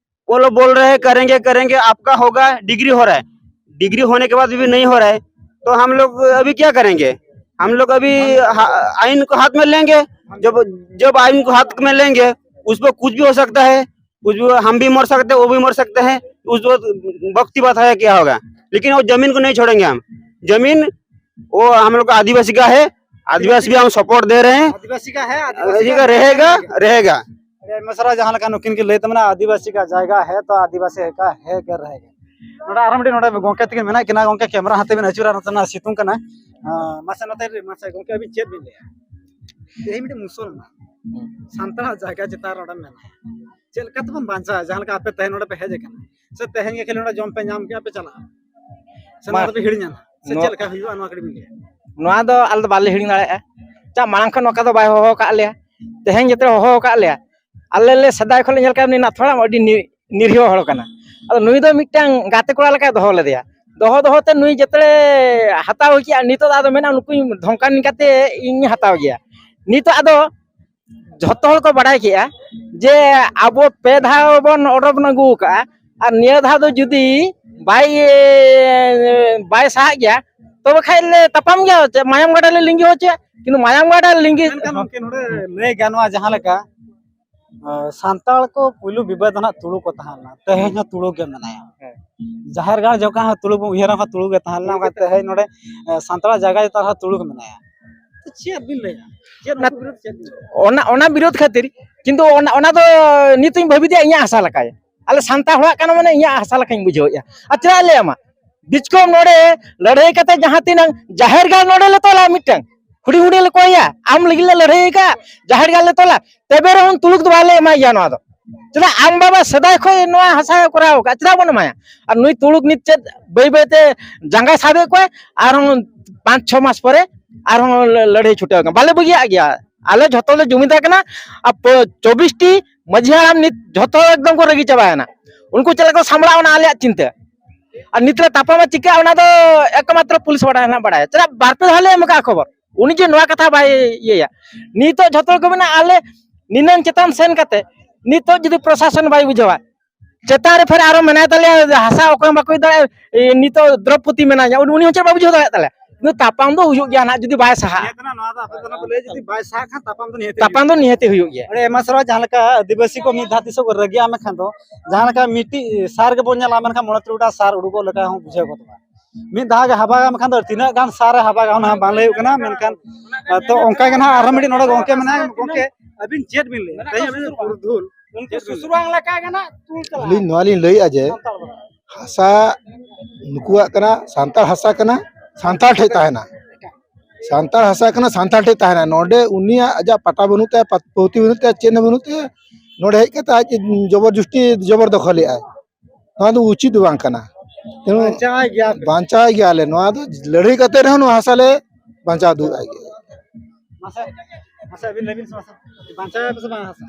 वो लोग बोल रहे हैं करेंगे, करेंगे, आपका होगा, डिग्री हो रहा है, डिग्री होने के बाद भी नहीं हो रहा है, तो हम लोग अभी क्या करेंगे? हम लोग अभी हा- आइन को हाथ में लेंगे। जब जब आइन को हाथ में लेंगे, उस पर कुछ भी हो सकता है, उस पर हम भी मर सकते हैं, वो भी मर सकते हैं। उस वक्त वक्त की बात है, क्या होगा, लेकिन वो जमीन को नहीं छोड़ेंगे हम। जमीन वो हम लोग का आदिवासी का है, आदिवासी भी हम सपोर्ट दे रहे हैं। आदिवासी का है, आदिवासी का रहेगा, रहेगा। ᱟᱹᱰᱤ ᱟᱭᱢᱟ ᱥᱟᱨᱦᱟᱣ᱾ ᱡᱟᱦᱟᱸ ᱞᱮᱠᱟ ᱱᱩᱠᱤᱱ ᱠᱤᱱ ᱞᱟᱹᱭ ᱛᱟᱵᱚᱱᱟ, ᱟᱹᱫᱤᱵᱟᱹᱥᱤ ᱠᱟ ᱡᱟᱭᱜᱟ ᱦᱮ ᱛᱚ ᱟᱹᱫᱤᱵᱟᱹᱥᱤ ᱠᱟ ᱦᱮ ᱜᱮ ᱨᱟᱦᱮᱜᱟ᱾ ᱱᱚᱰᱮ ᱟᱨᱦᱚᱸ ᱢᱤᱫᱴᱤᱡ ᱱᱚᱰᱮ ᱜᱚᱝᱠᱮ ᱛᱟᱹᱠᱤᱱ ᱢᱮᱱᱟᱜ ᱠᱤᱱᱟ᱾ ᱜᱚᱝᱠᱮ, ᱠᱮᱢᱮᱨᱟ ᱦᱟᱱᱛᱮ ᱵᱤᱱ ᱟᱹᱪᱩᱨᱟ, ᱱᱚᱛᱮᱱᱟᱜ ᱥᱤᱛᱩᱝ ᱠᱟᱱᱟ᱾ ᱟᱸ, ᱢᱟᱥᱮ ᱱᱚᱛᱮ ᱨᱮ, ᱢᱟᱥᱮ ᱜᱚᱝᱠᱮ, ᱟᱹᱵᱤᱱ ᱪᱮᱫ ᱵᱤᱱ ᱞᱟᱹᱭᱟ? ᱛᱮᱦᱮᱧ ᱢᱤᱫᱴᱤᱡ ᱢᱩᱥᱚᱞᱢᱟᱱ ᱥᱟᱱᱛᱟᱲᱟᱜ ᱡᱟᱭᱜᱟ ᱪᱮᱛᱟᱱ ᱨᱮ ᱚᱸᱰᱮ ᱢᱮᱱᱟᱜᱼᱟ, ᱪᱮᱫ ᱞᱮᱠᱟ ᱛᱮᱵᱚᱱ ᱵᱟᱧᱪᱟᱣᱟ? ᱡᱟᱦᱟᱸ ᱞᱮᱠᱟ ᱟᱯᱮ ᱛᱮᱦᱮᱧ ᱱᱚᱰᱮ ᱯᱮ ᱦᱮᱡ ᱟᱠᱟᱱᱟ, ᱥᱮ ᱛᱮᱦᱮᱧ ᱜᱮ ᱠᱷᱟᱹᱞᱤ ᱱᱚᱰᱮ ᱡᱚᱢ ᱯᱮ ᱧᱟᱢ ᱠᱮᱜᱼᱟ, ᱯᱮ ᱪᱟᱞᱟᱜᱼᱟ, ᱥᱮ ᱱᱚᱣᱟ ᱫᱚᱯᱮ ᱦᱤᱲᱤᱧᱟ ᱱᱟᱜ? ᱥᱮ ᱪᱮᱫ ᱞᱮᱠᱟ ᱦᱩᱭᱩᱜᱼᱟ, ᱱᱚᱣᱟ ᱠᱟᱹᱴᱤᱡ ᱵᱤᱱ ᱞᱟᱹᱭᱟ᱾ ᱱᱚᱣᱟ ᱫᱚ ᱟᱞᱮ ᱫᱚ ᱵᱟᱞᱮ ᱦᱤᱲᱤᱧ ᱫᱟᱲᱮᱭᱟᱜᱼᱟ᱾ ᱪᱟ ᱢᱟᱲᱟᱝ ᱠᱷᱚᱱ ᱱᱚᱝᱠᱟ ᱫᱚ ᱵᱟᱭ ᱦᱚᱦᱚ ᱟᱠᱟᱫ ᱞᱮᱭᱟ᱾ ᱛᱮᱦᱮᱧ ᱡᱮᱛᱮ ᱦᱚᱦᱚ ᱟᱠᱟᱫ ᱞᱮᱭᱟ, ᱟᱞᱮ ᱞᱮ ᱥᱮᱫᱟᱭ ᱠᱷᱚᱱ ᱞᱮ ᱧᱮᱞ ᱠᱟᱜ ᱱᱟᱛᱷᱚᱲᱟ ᱟᱹᱰᱤ ᱱᱤ-, ᱱᱤᱨᱤᱦᱚ ᱦᱚᱲ ᱠᱟᱱᱟ᱾ ᱟᱫᱚ ᱱᱩᱭ ᱫᱚ ᱢᱤᱫᱴᱟᱝ ᱜᱟᱛᱮ ᱠᱚᱲᱟ ᱞᱮᱠᱟᱭ ᱫᱚᱦᱚ ᱞᱮᱫᱮᱭᱟ᱾ ᱫᱚᱦᱚ ᱫᱚᱦᱚ ᱛᱮ ᱱᱩᱭ ᱡᱮᱛᱮ ᱦᱟᱛᱟᱣ ᱠᱮᱜᱼᱟ, ᱱᱤᱛᱚᱜ ᱫᱚ ᱟᱫᱚ ᱢᱮᱱᱟ, "ᱱᱩᱠᱩᱧ ᱫᱷᱚᱢᱠᱟᱣ ᱠᱟᱛᱮ ᱤᱧ ᱦᱟᱛᱟᱣ ᱜᱮᱭᱟ᱾" ᱱᱤᱛᱚᱜ ᱟᱫᱚ ᱡᱷᱚᱛᱚ ᱦᱚᱲ ᱠᱚ ᱵᱟᱲᱟᱭ ᱠᱮᱜᱼᱟ ᱡᱮ ᱟᱵᱚ ᱯᱮ ᱫᱷᱟᱣ ᱵᱚᱱ order ᱵᱚᱱ ᱟᱹᱜᱩ ᱟᱠᱟᱜᱼᱟ, ᱟᱨ ᱱᱤᱭᱟᱹ ᱫᱷᱟᱣ ᱫᱚ ᱡᱩᱫᱤ ᱵᱟᱭ, ᱵᱟᱭ ᱥᱟᱦᱟᱜ ᱜᱮᱭᱟ, ᱛᱚᱵᱮ ᱠᱷᱟᱡ ᱞᱮ ᱛᱟᱯᱟᱢ ᱜᱮᱭᱟ, ᱪᱮᱫ ᱢᱟᱭᱟᱢ ᱜᱟᱰᱟ ᱞᱮ ᱞᱤᱸᱜᱤ ᱦᱚᱪᱚᱭᱟ, ᱠᱤᱱᱛᱩ ᱢᱟᱭᱟᱢ ᱜᱟᱰᱟ ᱞᱤᱸᱜᱤ ᱢᱮᱱᱠᱷᱟᱱ ᱜᱚᱢᱠᱮ, ᱱᱚᱰᱮ ᱞᱟᱹᱭ ᱜᱟᱱᱚᱜᱼᱟ, ᱡᱟᱦᱟᱸ ᱞᱮᱠᱟ ᱟᱸ, ᱥᱟᱱᱛᱟᱲ ᱠᱚ ᱯᱩᱭᱞᱩ ᱵᱤᱵᱟᱹᱫ ᱫᱚ ᱱᱟᱜ ᱛᱩᱲᱩᱠ ᱠᱚ ᱛᱟᱦᱮᱸ ᱞᱮᱱᱟ, ᱛᱮᱦᱮᱧ ᱦᱚᱸ ᱛᱩᱲᱩᱠ ᱜᱮ ᱢᱮᱱᱟᱭᱟ᱾ ᱦᱮᱸ᱾ ᱡᱟᱦᱮᱨ ᱜᱟᱲ ᱡᱚᱠᱷᱚᱱ ᱦᱚᱸ ᱛᱩᱲᱩᱠ ᱵᱚᱱ ᱩᱭᱦᱟᱹᱨᱟ, ᱦᱚᱸ ᱛᱩᱲᱩᱠ ᱜᱮ ᱛᱟᱦᱮᱸ ᱞᱮᱱᱟ, ᱛᱩᱲᱩᱠ ᱚᱱᱠᱟ ᱜᱮ ᱛᱮᱦᱮᱧ ᱱᱚᱰᱮ, ᱮ, ᱥᱟᱱᱛᱟᱲᱟᱜ ᱡᱟᱭᱜᱟ ᱪᱮᱛᱟᱱ ᱨᱮᱦᱚᱸ ᱛᱩᱲᱩᱠ ᱢᱮᱱᱟᱭᱟ᱾ ᱛᱚ ᱪᱮᱫ ᱵᱤᱱ ᱞᱟᱹᱭᱟ? ᱪᱮᱫ ᱚᱱᱟ ᱩᱱᱠᱩ ᱵᱤᱨᱩᱫᱷ ᱪᱮᱫ ᱵᱤᱱ ᱞᱟᱹᱭᱟ? ᱚᱱᱟ, ᱚᱱᱟ ᱵᱤᱨᱳᱫᱷ ᱠᱷᱟᱹᱛᱤᱨ, ᱠᱤᱱᱛᱩ ᱚᱱᱟ, ᱚᱱᱟ ᱫᱚ ᱱᱤᱛ ᱤᱧ ᱵᱷᱟᱹᱵᱤᱛᱮ ᱤᱧᱟᱹᱜ ᱦᱟᱥᱟ ᱞᱮᱠᱟᱭ᱾ ᱟᱞᱮ ᱥᱟᱱᱛᱟᱲ ᱦᱚᱲᱟᱜ ᱠᱟᱱᱟ ᱢᱟᱱᱮ ᱤᱧᱟᱹᱜ ᱦᱟᱥᱟ ᱞᱮᱠᱟᱧ ᱵᱩᱡᱷᱟᱹᱣᱮᱫᱼᱟ᱾ ᱟᱨ ᱪᱮᱫᱟᱜ ᱞᱟᱹᱭ ᱟᱢᱟ? ᱵᱤᱪᱠᱚᱢ ᱱᱚᱰᱮ ᱞᱟᱹᱲᱦᱟᱹᱭ ᱠᱟᱛᱮ ᱡᱟᱦᱟᱸ ᱛᱤᱱᱟᱹᱝ ᱡᱟᱦᱮᱨ ᱜᱟᱲ ᱱᱚᱰᱮ ᱞᱮ ᱛᱚᱞᱟ ᱢᱤᱫᱴᱟᱝ, ᱦᱩᱰᱤᱧ ᱦᱩᱰᱤᱧ ᱞᱮ ᱠᱚᱭᱟ, ᱟᱢ ᱞᱟᱹᱜᱤᱫ ᱞᱮ ᱞᱟᱹᱲᱦᱟᱹᱭ ᱟᱠᱟᱫ, ᱡᱟᱦᱮᱨ ᱜᱟᱲ ᱞᱮ ᱛᱚᱞᱟ, ᱛᱚᱵᱮ ᱨᱮᱦᱚᱸ ᱛᱩᱲᱩᱠ ᱫᱚ ᱵᱟᱞᱮ ᱮᱢᱟᱭ ᱜᱮᱭᱟ ᱱᱚᱣᱟ ᱫᱚ᱾ ᱪᱮᱫᱟᱜ ᱟᱢ ᱵᱟᱵᱟ ᱥᱮᱫᱟᱭ ᱠᱷᱚᱱ ᱱᱚᱣᱟ ᱦᱟᱥᱟ ᱠᱚᱨᱟᱣ ᱟᱠᱟᱫ, ᱪᱮᱫᱟᱜ ᱵᱚᱱ ᱮᱢᱟᱭᱟ? ᱟᱨ ᱱᱩᱭ ᱛᱩᱲᱩᱠ ᱱᱤᱛ ᱪᱮᱫ ᱵᱟᱹᱭ ᱵᱟᱹᱭ ᱛᱮ ᱡᱟᱸᱜᱟ ᱥᱟᱵᱮᱫ ᱠᱚᱣᱟᱭ, ᱟᱨᱦᱚᱸ ᱯᱟᱸᱪ ᱪᱷᱚ ᱢᱟᱥ ᱯᱚᱨᱮ ᱟᱨᱦᱚᱸ ᱞᱟᱹᱲᱦᱟᱹᱭ ᱪᱷᱩᱴᱟᱹᱣ ᱟᱠᱟᱱᱟ᱾ ᱵᱟᱞᱮ ᱵᱟᱹᱜᱤᱭᱟᱜ ᱜᱮᱭᱟ, ᱟᱞᱮ ᱡᱷᱚᱛᱚ ᱞᱮ ᱡᱩᱢᱤᱫ ᱟᱠᱟᱱᱟ᱾ ᱟᱨ ᱯᱚ-, ᱪᱚᱵᱵᱤᱥ ᱴᱤ ᱢᱟᱹᱡᱷᱤ ᱦᱟᱲᱟᱢ ᱱᱤᱛ ᱡᱷᱚᱛᱚ ᱮᱠᱫᱚᱢ ᱠᱚ ᱨᱟᱹᱜᱤ ᱪᱟᱵᱟᱭᱮᱱᱟ᱾ ᱩᱱᱠᱩ ᱪᱮᱫ ᱞᱮᱠᱟ ᱠᱚ ᱥᱟᱢᱵᱲᱟᱣ ᱚᱱᱟ ᱟᱞᱮᱭᱟᱜ ᱪᱤᱱᱛᱟᱹ᱾ ᱟᱨ ᱱᱤᱛ ᱞᱮ ᱛᱟᱯᱟᱢᱟ ᱪᱤᱠᱟᱹ, ᱚᱱᱟ ᱫᱚ ᱮᱠᱢᱟᱛᱨᱚ ᱯᱩᱞᱤᱥ ᱵᱟᱲᱟᱭ ᱱᱟᱜ ᱵᱟᱲᱟᱭᱟ᱾ ᱪᱮᱫᱟᱜ ᱵᱟᱨ ᱯᱮ ᱫᱷᱟᱣ ᱞᱮ ᱮᱢ ᱠᱟᱜᱼᱟ ᱠᱷᱚᱵᱚᱨ, ᱩᱱᱤ ᱡᱮ ᱱᱚᱣᱟ ᱠᱟᱛᱷᱟ ᱵᱟᱭ ᱤᱭᱟᱹᱭᱟ᱾ ᱱᱤᱛᱚᱜ ᱡᱷᱚᱛᱚ ᱠᱚ ᱢᱮᱱᱟ ᱟᱞᱮ ᱱᱤᱱᱟᱹᱝ ᱪᱮᱛᱟᱱ ᱥᱮᱱ ᱠᱟᱛᱮ, ᱱᱤᱛᱚᱜ ᱡᱩᱫᱤ ᱯᱨᱚᱥᱟᱥᱚᱱ ᱵᱟᱭ ᱵᱩᱡᱷᱟᱹᱣᱟ, ᱪᱮᱛᱟᱱ ᱨᱮ ᱯᱷᱮᱨ ᱟᱨᱚ ᱢᱮᱱᱟᱭ ᱛᱟᱞᱮᱭᱟ, ᱦᱟᱥᱟ ᱚᱠᱚᱭ ᱦᱚᱸ ᱵᱟᱠᱚ ᱤᱫᱤ ᱫᱟᱲᱮᱭᱟᱜᱼᱟ᱾ ᱮ, ᱱᱤᱛᱚᱜ ᱫᱨᱚᱯᱚᱫᱤ ᱢᱮᱱᱟᱭᱟ, ᱩᱱᱤ, ᱩᱱᱤ ᱦᱚᱸ ᱪᱮᱫ ᱵᱟᱭ ᱵᱩᱡᱷᱟᱹᱣ ᱫᱟᱲᱮᱭᱟᱜ ᱛᱟᱞᱮᱭᱟ᱾ ᱠᱤᱱᱛᱩ ᱛᱟᱯᱟᱢ ᱫᱚ ᱦᱩᱭᱩᱜ ᱜᱮᱭᱟ ᱱᱟᱦᱟᱜ, ᱡᱩᱫᱤ ᱵᱟᱭ ᱥᱟᱦᱟᱜᱼᱟ᱾ ᱱᱤᱭᱟᱹ ᱠᱟᱱᱟ, ᱱᱚᱣᱟ ᱫᱚ ᱟᱯᱮ ᱫᱚ ᱱᱟᱯᱮ ᱞᱟᱹᱭᱟ, ᱡᱩᱫᱤ ᱵᱟᱭ ᱥᱟᱦᱟᱜ ᱠᱷᱟᱱ ᱛᱟᱯᱟᱢ ᱫᱚ ᱱᱤᱦᱟᱹᱛ ᱛᱟᱯᱟᱢ ᱫᱚ ᱱᱤᱦᱟᱹᱛ ᱦᱩᱭᱩᱜ ᱜᱮᱭᱟ᱾ ᱟᱹᱰᱤ ᱟᱭᱢᱟ ᱥᱟᱨᱦᱟᱣ᱾ ᱡᱟᱦᱟᱸ ᱞᱮᱠᱟ ᱟᱹᱫᱤᱵᱟᱹᱥᱤ ᱠᱚ ᱢᱤᱫ ᱫᱷᱟᱣ ᱛᱤᱥᱚᱜ ᱠᱚ ᱨᱟᱹᱜᱤᱜᱼᱟ, ᱢᱮᱱᱠᱷᱟᱱ ᱫᱚ ᱡᱟᱦᱟᱸ ᱞᱮᱠᱟ ᱢᱤᱫᱴᱤᱡ ᱥᱟᱨ ᱜᱮᱵᱚᱱ ᱧᱮᱞᱟ, ᱢᱮᱱᱠᱷᱟᱱ ᱢᱚᱬᱮ ᱛᱩᱨᱩᱭ ᱜᱚᱴᱟᱝ ᱥᱟᱨ ᱩᱰᱩᱠᱚᱜ ᱞᱮᱠᱟ ᱦᱚᱸ ᱵᱩᱡᱷᱟᱹᱣ ᱜᱚᱫᱚᱜᱼᱟ᱾ ᱢᱤᱫ ᱫᱷᱟᱣ ᱜᱮ ᱦᱟᱵᱟᱜᱟ, ᱢᱮᱱᱠᱷᱟᱱ ᱫᱚ ᱛᱤᱱᱟᱹᱜ ᱜᱟᱱ ᱥᱟᱨ ᱮ ᱦᱟᱵᱟᱜᱟ, ᱚᱱᱟ ᱦᱚᱸ ᱵᱟᱝ ᱞᱟᱹᱭ ᱦᱩᱭᱩᱜ ᱠᱟᱱᱟ᱾ ᱢᱮᱱᱠᱷᱟᱱ, ᱟᱨ ᱛᱚ ᱚᱱᱠᱟ ᱜᱮ ᱱᱟᱦᱟᱜ ᱟᱨᱦᱚᱸ ᱢᱤᱫᱴᱤᱡ ᱱᱚᱰᱮ ᱜᱚᱢᱠᱮ ᱢᱮᱱᱟᱭᱟ᱾ ᱜᱚᱢᱠᱮ, ᱟᱹᱵᱤᱱ ᱪᱮᱫ ᱵᱤᱱ ᱞᱟᱹᱭᱟ? ᱛᱮᱦᱮᱧ ᱟᱹᱵᱤᱱ ᱯᱩᱨᱩᱫᱷᱩᱞ᱾ ᱩᱱᱠᱩ ᱥᱩᱥᱩᱨᱣᱟᱝ ᱞᱮᱠᱟ ᱜᱮ ᱱᱟᱜ ᱛᱩᱞ ᱪᱟᱞᱟᱜᱼᱟ᱾ ᱟᱹᱞᱤᱧ ᱱᱚᱣᱟ ᱞᱤᱧ ᱞᱟᱹᱭᱮᱫᱼᱟ ᱡᱮ ᱥᱟᱱᱛᱟᱲ ᱵᱟᱠᱷᱨᱟ᱾ ᱦᱟᱥᱟ ᱱᱩᱠᱩᱣᱟᱜ ᱠᱟᱱᱟ, ᱥᱟᱱᱛᱟᱲ ᱦᱟᱥᱟ ᱠᱟᱱᱟ, ᱥᱟᱱᱛᱟᱲ ᱴᱷᱮᱡ ᱛᱟᱦᱮᱱᱟ᱾ ᱥᱟᱱᱛᱟᱲ ᱦᱟᱥᱟ ᱠᱟᱱᱟ, ᱥᱟᱱᱛᱟᱲ ᱴᱷᱮᱡ ᱛᱟᱦᱮᱱᱟ᱾ ᱱᱚᱰᱮ ᱩᱱᱤᱭᱟᱜ, ᱟᱡᱟᱜ ᱯᱟᱴᱟ ᱵᱟᱹᱱᱩᱜ ᱛᱟᱭᱟ, ᱯᱟᱛ-, ᱯᱩᱛᱷᱤ ᱵᱟᱹᱱᱩᱜ ᱛᱟᱭᱟ, ᱪᱮᱫ ᱦᱚᱸ ᱵᱟᱹᱱᱩᱜ ᱛᱟᱭᱟ᱾ ᱱᱚᱰᱮ ᱦᱮᱡ ᱠᱟᱛᱮ ᱟᱡ ᱡᱚᱵᱚᱨ ᱡᱚᱥᱛᱤ ᱡᱚᱵᱚᱨ ᱫᱚᱠᱷᱚᱞᱮᱜᱼᱟᱭ᱾ ᱱᱚᱣᱟ ᱫᱚ ᱩᱪᱤᱛ ᱫᱚ ᱵᱟᱝ ᱠᱟᱱᱟ᱾ ᱛᱮᱱᱩ ᱵᱟᱧᱪᱟᱣᱟᱭ ᱜᱮᱭᱟ ᱯᱮ᱾ ᱵᱟᱧᱪᱟᱣᱟᱭ ᱜᱮᱭᱟᱞᱮ᱾ ᱱᱚᱣᱟ ᱫᱚ ᱞᱟᱹᱲᱦᱟᱹᱭ ᱠᱟᱛᱮ ᱨᱮᱦᱚᱸ ᱱᱚᱣᱟ ᱦᱟᱥᱟ ᱞᱮ ᱵᱟᱧᱪᱟᱣ ᱫᱚᱦᱚᱭ ᱜᱮᱭᱟ᱾ ᱢᱟᱥᱮ᱾ ᱢᱟᱥᱮ ᱟᱹᱵᱤᱱ ᱞᱟᱹᱭ ᱵᱤᱱ ᱥᱮ ᱢᱟᱥᱮ, ᱵᱟᱧᱪᱟᱣ ᱟᱯᱮ ᱥᱮ ᱵᱟᱝ ᱦᱟᱥᱟ?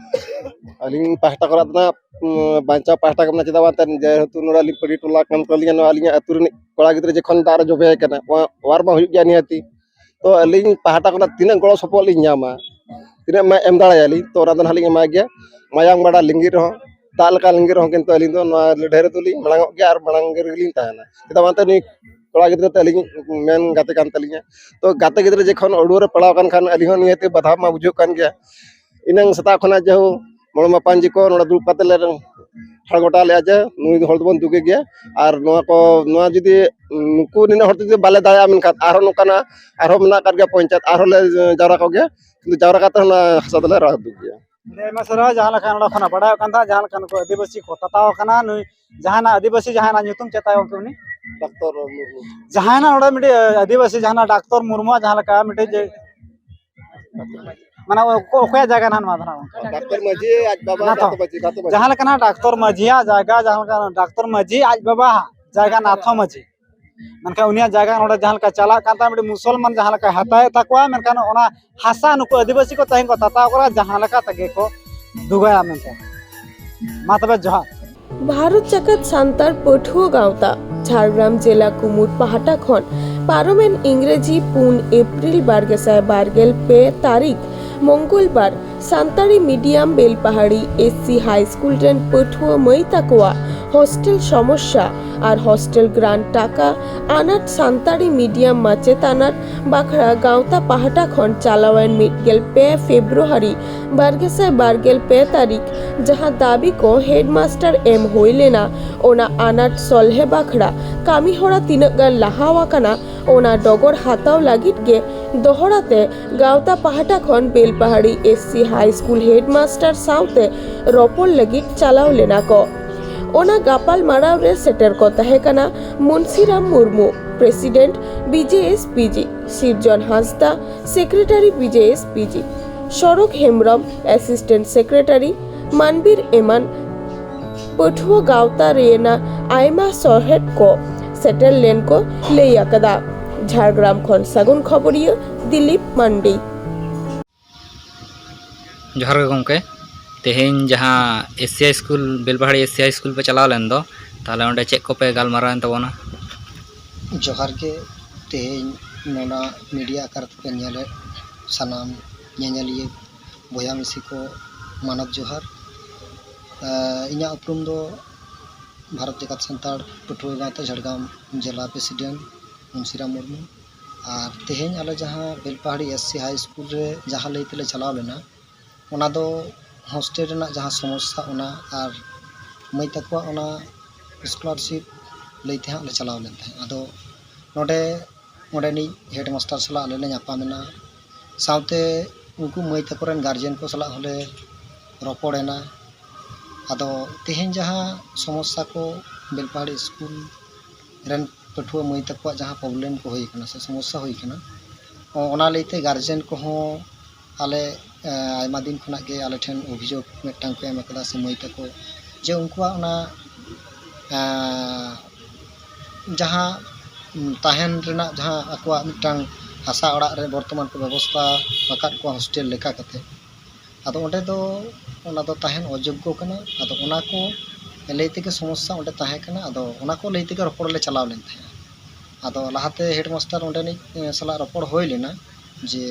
ᱟᱹᱞᱤᱧ ᱯᱟᱦᱴᱟ ᱠᱷᱚᱱᱟᱜ ᱫᱚ ᱱᱟᱜ, ᱩᱸ, ᱵᱟᱧᱪᱟᱣ ᱯᱟᱦᱴᱟ ᱠᱷᱚᱱᱟᱜ ᱪᱮᱫᱟᱜ ᱵᱟᱝ ᱛᱟᱦᱮᱱ, ᱡᱮᱦᱮᱛᱩ ᱱᱚᱰᱮ ᱟᱹᱞᱤᱧ ᱯᱟᱹᱰᱤ ᱴᱚᱞᱟ ᱠᱟᱱ ᱛᱟᱹᱞᱤᱧᱟ, ᱱᱚᱣᱟ ᱟᱹᱞᱤᱧᱟᱜ ᱟᱹᱛᱩ ᱨᱤᱱᱤᱡ ᱠᱚᱲᱟ ᱜᱤᱫᱽᱨᱟᱹ ᱡᱚᱠᱷᱚᱱ ᱫᱟᱜ ᱨᱮ ᱡᱚᱵᱮ ᱟᱠᱟᱱᱟ, ᱚᱣᱟᱨ ᱢᱟ ᱦᱩᱭᱩᱜ ᱜᱮᱭᱟ ᱱᱤᱦᱟᱹᱛᱤ᱾ ᱛᱚ ᱟᱹᱞᱤᱧ ᱯᱟᱦᱴᱟ ᱠᱷᱚᱱᱟᱜ ᱛᱤᱱᱟᱹᱜ ᱜᱚᱲᱚ ᱥᱚᱯᱚᱦᱚᱫ ᱞᱤᱧ ᱧᱟᱢᱟ, ᱛᱤᱱᱟᱹᱜ ᱢᱟ ᱮᱢ ᱫᱟᱲᱮᱭᱟᱞᱤᱧ, ᱛᱚ ᱚᱱᱟ ᱫᱚ ᱱᱟᱦᱟᱜ ᱞᱤᱧ ᱮᱢᱟᱭ ᱜᱮᱭᱟ᱾ ᱢᱟᱭᱟᱝ ᱵᱟᱲᱟ ᱞᱤᱸᱜᱤ ᱨᱮᱦᱚᱸ, ᱫᱟᱜ ᱞᱮᱠᱟ ᱞᱤᱸᱜᱤ ᱨᱮᱦᱚᱸ, ᱠᱤᱱᱛᱩ ᱟᱹᱞᱤᱧ ᱫᱚ ᱱᱚᱣᱟ ᱞᱟᱹᱲᱦᱟᱹᱭ ᱨᱮᱫᱚ ᱞᱤᱧ ᱢᱟᱲᱟᱝ ᱚᱜ ᱜᱮᱭᱟ ᱟᱨ ᱢᱟᱲᱟᱝ ᱨᱮᱜᱮ ᱞᱤᱧ ᱛᱟᱦᱮᱱᱟ᱾ ᱪᱮᱫᱟᱜ ᱵᱟᱝᱛᱮ ᱱᱩᱭ ᱠᱚᱲᱟ ᱜᱤᱫᱽᱨᱟᱹ ᱛᱮ ᱟᱹᱞᱤᱧ ᱢᱮᱱ ᱜᱟᱛᱮ ᱠᱟᱱ ᱛᱟᱹᱞᱤᱧᱟ᱾ ᱛᱚ ᱜᱟᱛᱮ ᱜᱤᱫᱽᱨᱟᱹ ᱡᱚᱠᱷᱚᱱ ᱟᱹᱲᱩᱣᱟᱹ ᱨᱮ ᱯᱟᱲᱟᱣ ᱟᱠᱟᱱ ᱠᱷᱟᱱ ᱟᱹᱞᱤᱧ ᱦᱚᱸ ᱱᱤᱦᱟᱹᱛ ᱵᱟᱫᱷᱟ ᱢᱟ ᱵᱩᱡᱷᱟᱹᱜ ᱠᱟᱱ ᱜᱮᱭᱟ᱾ ᱮᱱᱟᱝ ᱥᱮᱛᱟᱜ ᱠᱷᱚᱱᱟᱜ ᱡᱮᱦᱳ ᱢᱚᱬᱮ ᱢᱟᱯᱟᱱᱡᱤ ᱠᱚ ᱱᱚᱰᱮ ᱫᱩᱲᱩᱵ ᱠᱟᱛᱮ ᱞᱮ ᱴᱷᱟᱲ ᱜᱚᱴᱟ ᱞᱮᱫᱼᱟ ᱡᱮ ᱱᱩᱭ ᱦᱚᱲ ᱫᱚᱵᱚᱱ ᱫᱩᱜᱮ ᱜᱮᱭᱟ᱾ ᱟᱨ ᱱᱚᱣᱟ ᱠᱚ, ᱱᱚᱣᱟ ᱡᱩᱫᱤ ᱱᱩᱠᱩ ᱱᱤᱱᱟᱹᱜ ᱦᱚᱲ ᱛᱮ ᱡᱩᱫᱤ ᱵᱟᱞᱮ ᱫᱟᱲᱮᱭᱟᱜᱼᱟ, ᱢᱮᱱᱠᱷᱟᱱ ᱟᱨᱦᱚᱸ ᱱᱚᱝᱠᱟᱱᱟᱜ ᱟᱨᱦᱚᱸ ᱢᱮᱱᱟᱜ ᱟᱠᱟᱫ ᱜᱮᱭᱟ ᱯᱚᱧᱪᱟᱭᱮᱛ, ᱟᱨᱦᱚᱸ ᱞᱮ ᱡᱟᱣᱨᱟ ᱠᱚᱜᱮᱭᱟ, ᱠᱤᱱᱛᱩ ᱡᱟᱣᱨᱟ ᱠᱟᱛᱮ ᱚᱱᱟ ᱦᱟᱥᱟ ᱫᱚᱞᱮ ᱨᱟᱲᱟ ᱫᱩᱜ ᱜᱮᱭᱟ᱾ ᱟᱹᱰᱤ ᱟᱭᱢᱟ ᱥᱟᱨᱦᱟᱣ᱾ ᱡᱟᱦᱟᱸ ᱞᱮᱠᱟ ᱱᱚᱰᱮ ᱠᱷᱚᱱᱟᱜ ᱵᱟᱲᱟᱭᱚᱜ ᱠᱟᱱ ᱛᱟᱦᱮᱸᱫ, ᱡᱟᱦᱟᱸ ᱞᱮᱠᱟ ᱱᱩᱠᱩ ᱟᱹᱫᱤᱵᱟᱹᱥᱤ ᱠᱚ ᱛᱟᱛᱟᱣ ᱟᱠᱟᱱᱟ, ᱱᱩᱭ ᱡᱟᱦᱟᱸᱭ ᱱᱟᱜ ᱟᱹᱫᱤᱵᱟᱹᱥᱤ, ᱡᱟᱦᱟᱸᱭ ᱱᱟᱜ ᱧᱩᱛᱩᱢ ᱪᱮᱫ ᱛᱟᱭ ᱜᱚᱢᱠᱮ ᱩᱱᱤ? ᱰᱟᱠᱛᱚᱨ ᱢᱩᱨᱢᱩ᱾ ᱡᱟᱦᱟᱸᱭ ᱱᱟᱜ ᱱᱚᱰᱮ ᱢᱤᱫᱴᱤᱡ ᱟᱹᱫᱤᱵᱟᱹᱥᱤ, ᱡᱟᱦᱟᱸ ᱱᱟᱜ ᱰᱟᱠᱛᱚᱨ ᱢᱩᱨᱢᱩᱣᱟᱜ ᱡᱟᱦᱟᱸ ᱞᱮᱠᱟ ᱢᱤᱫᱴᱤᱡ ᱡᱮ, ᱢᱟᱱᱮ ᱚᱠᱚ-, ᱚᱠᱚᱭᱟᱜ ᱡᱟᱭᱜᱟ ᱱᱟᱜ ᱱᱚᱣᱟ ᱫᱚ ᱱᱟᱜ ᱜᱚᱢᱠᱮ? ᱰᱟᱠᱛᱚᱨ ᱢᱟᱹᱡᱷᱤ ᱟᱡ ᱵᱟᱵᱟ, ᱱᱟᱛᱷᱚ᱾ ᱱᱟᱛᱷᱚ ᱢᱟᱹᱡᱷᱤ, ᱱᱟᱛᱷᱚ ᱢᱟᱹᱡᱷᱤ᱾ ᱡᱟᱦᱟᱸ ᱞᱮᱠᱟ ᱱᱟᱜ ᱰᱟᱠᱛᱚᱨ ᱢᱟᱹᱡᱷᱤᱭᱟᱜ ᱡᱟᱭᱜᱟ, ᱡᱟᱦᱟᱸ ᱞᱮᱠᱟ ᱰᱟᱠᱛᱚᱨ ᱢᱟᱹᱡᱷᱤ ᱟᱡ ᱵᱟᱵᱟ ᱡᱟᱭᱜᱟ ᱱᱟᱛᱷᱚ ᱢᱟᱹᱡᱷᱤ᱾ ᱢᱮᱱᱠᱷᱟᱱ ᱩᱱᱤᱭᱟᱜ ᱡᱟᱭᱜᱟ ᱱᱚᱰᱮ ᱡᱟᱦᱟᱸ ᱞᱮᱠᱟ ᱪᱟᱞᱟᱜ ᱠᱟᱱ ᱛᱟᱭᱟ, ᱢᱤᱫᱴᱤᱡ ᱢᱩᱥᱚᱞᱢᱟᱱ ᱡᱟᱦᱟᱸ ᱞᱮᱠᱟᱭ ᱦᱟᱛᱟᱣᱮᱫ ᱛᱟᱠᱚᱣᱟ, ᱢᱮᱱᱠᱷᱟᱱ ᱚᱱᱟ ᱦᱟᱥᱟ ᱱᱩᱠᱩ ᱟᱹᱫᱤᱵᱟᱹᱥᱤ ᱠᱚ ᱛᱮᱦᱮᱧ ᱠᱚ ᱛᱟᱛᱟᱣ ᱠᱟᱱᱟ, ᱡᱟᱦᱟᱸ ᱞᱮᱠᱟ ᱛᱮᱜᱮ ᱠᱚ ᱫᱩᱜᱟᱭᱟ ᱢᱮᱱᱛᱮ᱾ ᱢᱟ ᱛᱚᱵᱮ ᱡᱚᱦᱟᱨ᱾ ᱵᱷᱟᱨᱚᱛ ᱡᱟᱠᱟᱛ ᱥᱟᱱᱛᱟᱲ ᱯᱟᱹᱴᱷᱩᱣᱟᱹ ᱜᱟᱶᱛᱟ ᱡᱷᱟᱲᱜᱨᱟᱢ ᱡᱮᱞᱟ ᱠᱩᱢᱩᱴ ᱯᱟᱦᱴᱟ ᱠᱷᱚᱱ ᱯᱟᱨᱚᱢᱮᱱ ᱤᱝᱨᱮᱡᱤ ᱯᱩᱱ ᱮᱯᱨᱤᱞ ᱵᱟᱨ ᱜᱮᱥᱟᱭ ᱵᱟᱨ ᱜᱮᱞ ᱯᱮ ᱛᱟᱹᱨᱤᱠᱷ ᱢᱚᱝᱜᱚᱞ ᱵᱟᱨ Santali medium Belpahari S C high school ᱨᱮᱱ ᱯᱟᱹᱴᱷᱩᱣᱟᱹ ᱢᱟᱹᱭ ᱛᱟᱠᱚᱣᱟᱜ ᱦᱳᱥᱴᱮᱞ ᱥᱚᱢᱚᱥᱥᱟ ᱟᱨ ᱦᱳᱥᱴᱮᱞ ᱜᱨᱟᱱᱴ ᱴᱟᱠᱟ ᱟᱱᱟᱴ ᱥᱟᱱᱛᱟᱲᱤ ᱢᱤᱰᱤᱭᱟᱢ ᱢᱟᱪᱮᱛ ᱟᱱᱟᱴ ᱵᱟᱠᱷᱨᱟ ᱜᱟᱶᱛᱟ ᱯᱟᱦᱴᱟ ᱠᱷᱚᱱ ᱪᱟᱞᱟᱣᱮᱱ ᱢᱤᱫ ᱜᱮᱞ ᱯᱮ ᱯᱷᱮᱵᱨᱩᱣᱟᱨᱤ ᱵᱟᱨ ᱜᱮᱥᱟᱭ ᱵᱟᱨ ᱜᱮᱞ ᱯᱮ ᱛᱟᱹᱨᱤᱠᱷ ᱡᱟᱦᱟᱸ ᱫᱟᱹᱵᱤ ᱠᱚ ᱦᱮᱰᱢᱟᱥᱴᱟᱨ ᱮᱢ ᱦᱩᱭ ᱞᱮᱱᱟ, ᱚᱱᱟ ᱟᱱᱟᱴ ᱥᱚᱞᱦᱮ ᱵᱟᱠᱷᱨᱟ ᱠᱟᱹᱢᱤ ᱦᱚᱨᱟ ᱛᱤᱱᱟᱹᱜ ᱜᱟᱱ ᱞᱟᱦᱟᱣ ᱟᱠᱟᱱᱟ, ᱚᱱᱟ ᱰᱚᱜᱚᱨ ᱦᱟᱛᱟᱣ ᱞᱟᱹᱜᱤᱫ ᱜᱮ ᱫᱚᱦᱲᱟ ᱛᱮ ᱜᱟᱶᱛᱟ ᱯᱟᱦᱴᱟ ᱠᱷᱚᱱ Belpahari S C high school headmaster ᱥᱟᱶᱛᱮ ᱨᱚᱯᱚᱲ ᱞᱟᱹᱜᱤᱫ ᱪᱟᱞᱟᱣ ᱞᱮᱱᱟ ᱠᱚ᱾ ᱚᱱᱟ ᱜᱟᱯᱟᱞ ᱢᱟᱨᱟᱣ ᱨᱮ ᱥᱮᱴᱮᱨ ᱠᱚ ᱛᱟᱦᱮᱸ ᱠᱟᱱᱟ Munshiram Murmu, president B J S P G, Sirjon Hansda, secretary B J S P G, Sarog Hembrom, assistant secretary, Manbir Eman, ᱯᱟᱹᱴᱷᱩᱣᱟᱹ ᱜᱟᱶᱛᱟ ᱨᱮᱱᱟᱜ ᱟᱭᱢᱟ ᱥᱚᱦᱮᱫ ᱠᱚ ᱥᱮᱴᱮᱨ ᱞᱮᱱ ᱠᱚ ᱞᱟᱹᱭ ᱟᱠᱟᱫᱟ᱾ ᱡᱷᱟᱲᱜᱨᱟᱢ ᱠᱷᱚᱱ ᱥᱟᱹᱜᱩᱱ ᱠᱷᱚᱵᱚᱨᱤᱭᱟᱹ ᱫᱤᱞᱤᱯ ᱢᱟᱱᱰᱤ᱾ ᱡᱚᱦᱟᱨ ᱜᱮ ᱜᱚᱢᱠᱮ᱾ ᱛᱮᱦᱮᱧ ᱡᱟᱦᱟᱸ S C high school, Belpahari S C high school ᱯᱮ ᱪᱟᱞᱟᱣ ᱞᱮᱱ ᱫᱚ, ᱛᱟᱦᱚᱞᱮ ᱚᱸᱰᱮ ᱪᱮᱫ ᱠᱚᱯᱮ ᱜᱟᱞᱢᱟᱨᱟᱣ ᱮᱱ ᱛᱟᱵᱚᱱᱟ? ᱡᱚᱦᱟᱨ ᱜᱮ᱾ ᱛᱮᱦᱮᱧ ᱱᱚᱣᱟ ᱢᱤᱰᱤᱭᱟ ᱟᱠᱟᱨ ᱛᱮᱯᱮ ᱧᱮᱞᱮᱫ ᱥᱟᱱᱟᱢ ᱧᱮᱧᱮᱞᱤᱭᱟᱹ ᱵᱚᱭᱦᱟ ᱢᱤᱥᱤ ᱠᱚ ᱢᱟᱱᱚᱛ ᱡᱚᱦᱟᱨ᱾ ᱮᱸ, ᱤᱧᱟᱹᱜ ᱩᱯᱨᱩᱢ ᱫᱚ ᱵᱷᱟᱨᱚᱛ ᱡᱟᱠᱟᱛ ᱥᱟᱱᱛᱟᱲ ᱯᱟᱹᱴᱷᱩᱣᱟᱹ ᱜᱟᱶᱛᱟ ᱡᱷᱟᱲᱜᱨᱟᱢ ᱡᱮᱞᱟ ᱯᱨᱮᱥᱤᱰᱮᱱᱴ ᱢᱩᱱᱥᱤᱨᱟᱢ ᱢᱩᱨᱢᱩ᱾ ᱟᱨ ᱛᱮᱦᱮᱧ ᱟᱞᱮ ᱡᱟᱦᱟᱸ Belpahari S C high school ᱨᱮ ᱡᱟᱦᱟᱸ ᱞᱟᱹᱭ ᱛᱮᱞᱮ ᱪᱟᱞᱟᱣ ᱞᱮᱱᱟ, ᱚᱱᱟ ᱫᱚ ᱦᱳᱥᱴᱮᱞ ᱨᱮᱱᱟᱜ ᱡᱟᱦᱟᱸ ᱥᱚᱢᱚᱥᱥᱟ, ᱚᱱᱟ ᱟᱨ ᱢᱟᱹᱭ ᱛᱟᱠᱚᱣᱟᱜ ᱚᱱᱟ ᱥᱠᱚᱞᱟᱨᱥᱤᱯ ᱞᱟᱹᱭ ᱛᱮ ᱦᱟᱸᱜ ᱞᱮ ᱪᱟᱞᱟᱣ ᱞᱮᱱ ᱛᱟᱦᱮᱸᱫ᱾ ᱟᱫᱚ ᱱᱚᱰᱮ ᱚᱸᱰᱮᱱᱤᱡ ᱦᱮᱰᱢᱟᱥᱴᱟᱨ ᱥᱟᱞᱟᱜ ᱟᱞᱮ ᱞᱮ ᱧᱟᱯᱟᱢ ᱮᱱᱟ, ᱥᱟᱶᱛᱮ ᱩᱱᱠᱩ ᱢᱟᱹᱭ ᱛᱟᱠᱚ ᱨᱮᱱ ᱜᱟᱨᱡᱮᱱ ᱠᱚ ᱥᱟᱞᱟᱜ ᱦᱚᱸᱞᱮ ᱨᱚᱯᱚᱲ ᱮᱱᱟ᱾ ᱟᱫᱚ ᱛᱮᱦᱮᱧ ᱡᱟᱦᱟᱸ ᱥᱚᱢᱚᱥᱥᱟ ᱠᱚ ᱵᱮᱞᱯᱟᱦᱟᱲᱤ ᱥᱠᱩᱞ ᱨᱮᱱ ᱯᱟᱹᱴᱷᱩᱣᱟᱹ ᱢᱟᱹᱭ ᱛᱟᱠᱚᱣᱟᱜ ᱡᱟᱦᱟᱸ ᱯᱨᱚᱵᱞᱮᱢ ᱠᱚ ᱦᱩᱭ ᱠᱟᱱᱟ ᱥᱮ ᱥᱚᱢᱚᱥᱥᱟ ᱦᱩᱭ ᱠᱟᱱᱟ, ᱚ-, ᱚᱱᱟ ᱞᱟᱹᱭᱛᱮ ᱜᱟᱨᱡᱮᱱ ᱠᱚᱦᱚᱸ ᱟᱞᱮ, ᱮ, ᱟᱭᱢᱟ ᱫᱤᱱ ᱠᱷᱚᱱᱟᱜ ᱜᱮ ᱟᱞᱮ ᱴᱷᱮᱱ ᱚᱵᱷᱤᱡᱳᱜᱽ ᱢᱤᱫᱴᱟᱝ ᱠᱚ ᱮᱢ ᱟᱠᱟᱫᱟ, ᱥᱮ ᱢᱟᱹᱭ ᱛᱟᱠᱚ ᱡᱮ ᱩᱱᱠᱩᱣᱟᱜ ᱚᱱᱟ, ᱮ, ᱡᱟᱦᱟᱸ, ᱩᱢ, ᱛᱟᱦᱮᱱ ᱨᱮᱱᱟᱜ ᱡᱟᱦᱟᱸ ᱟᱠᱚᱣᱟᱜ ᱢᱤᱫᱴᱟᱝ ᱦᱟᱥᱟ ᱚᱲᱟᱜ ᱨᱮ ᱵᱚᱨᱛᱚᱢᱟᱱ ᱠᱚ ᱵᱮᱵᱚᱥᱛᱷᱟ ᱟᱠᱟᱫ ᱠᱚᱣᱟ ᱦᱳᱥᱴᱮᱞ ᱞᱮᱠᱟ ᱠᱟᱛᱮ, ᱟᱫᱚ ᱚᱸᱰᱮ ᱫᱚ ᱚᱱᱟ ᱫᱚ ᱛᱟᱦᱮᱱ ᱚᱡᱳᱜᱽᱜᱚ ᱠᱟᱱᱟ᱾ ᱟᱫᱚ ᱚᱱᱟ ᱠᱚ ᱞᱟᱹᱭ ᱛᱮᱜᱮ ᱥᱚᱢᱚᱥᱥᱟ ᱚᱸᱰᱮ ᱛᱟᱦᱮᱸ ᱠᱟᱱᱟ᱾ ᱟᱫᱚ ᱚᱱᱟ ᱠᱚ ᱞᱟᱹᱭ ᱛᱮᱜᱮ ᱨᱚᱯᱚᱲ ᱞᱮ ᱪᱟᱞᱟᱣ ᱞᱮᱱ ᱛᱟᱦᱮᱸᱫ᱾ ᱟᱫᱚ ᱞᱟᱦᱟᱛᱮ ᱦᱮᱰᱢᱟᱥᱴᱟᱨ ᱚᱸᱰᱮᱱᱤᱡ, ᱮ, ᱥᱟᱞᱟᱜ ᱨᱚᱯᱚᱲ ᱦᱩᱭ ᱞᱮᱱᱟ ᱡᱮ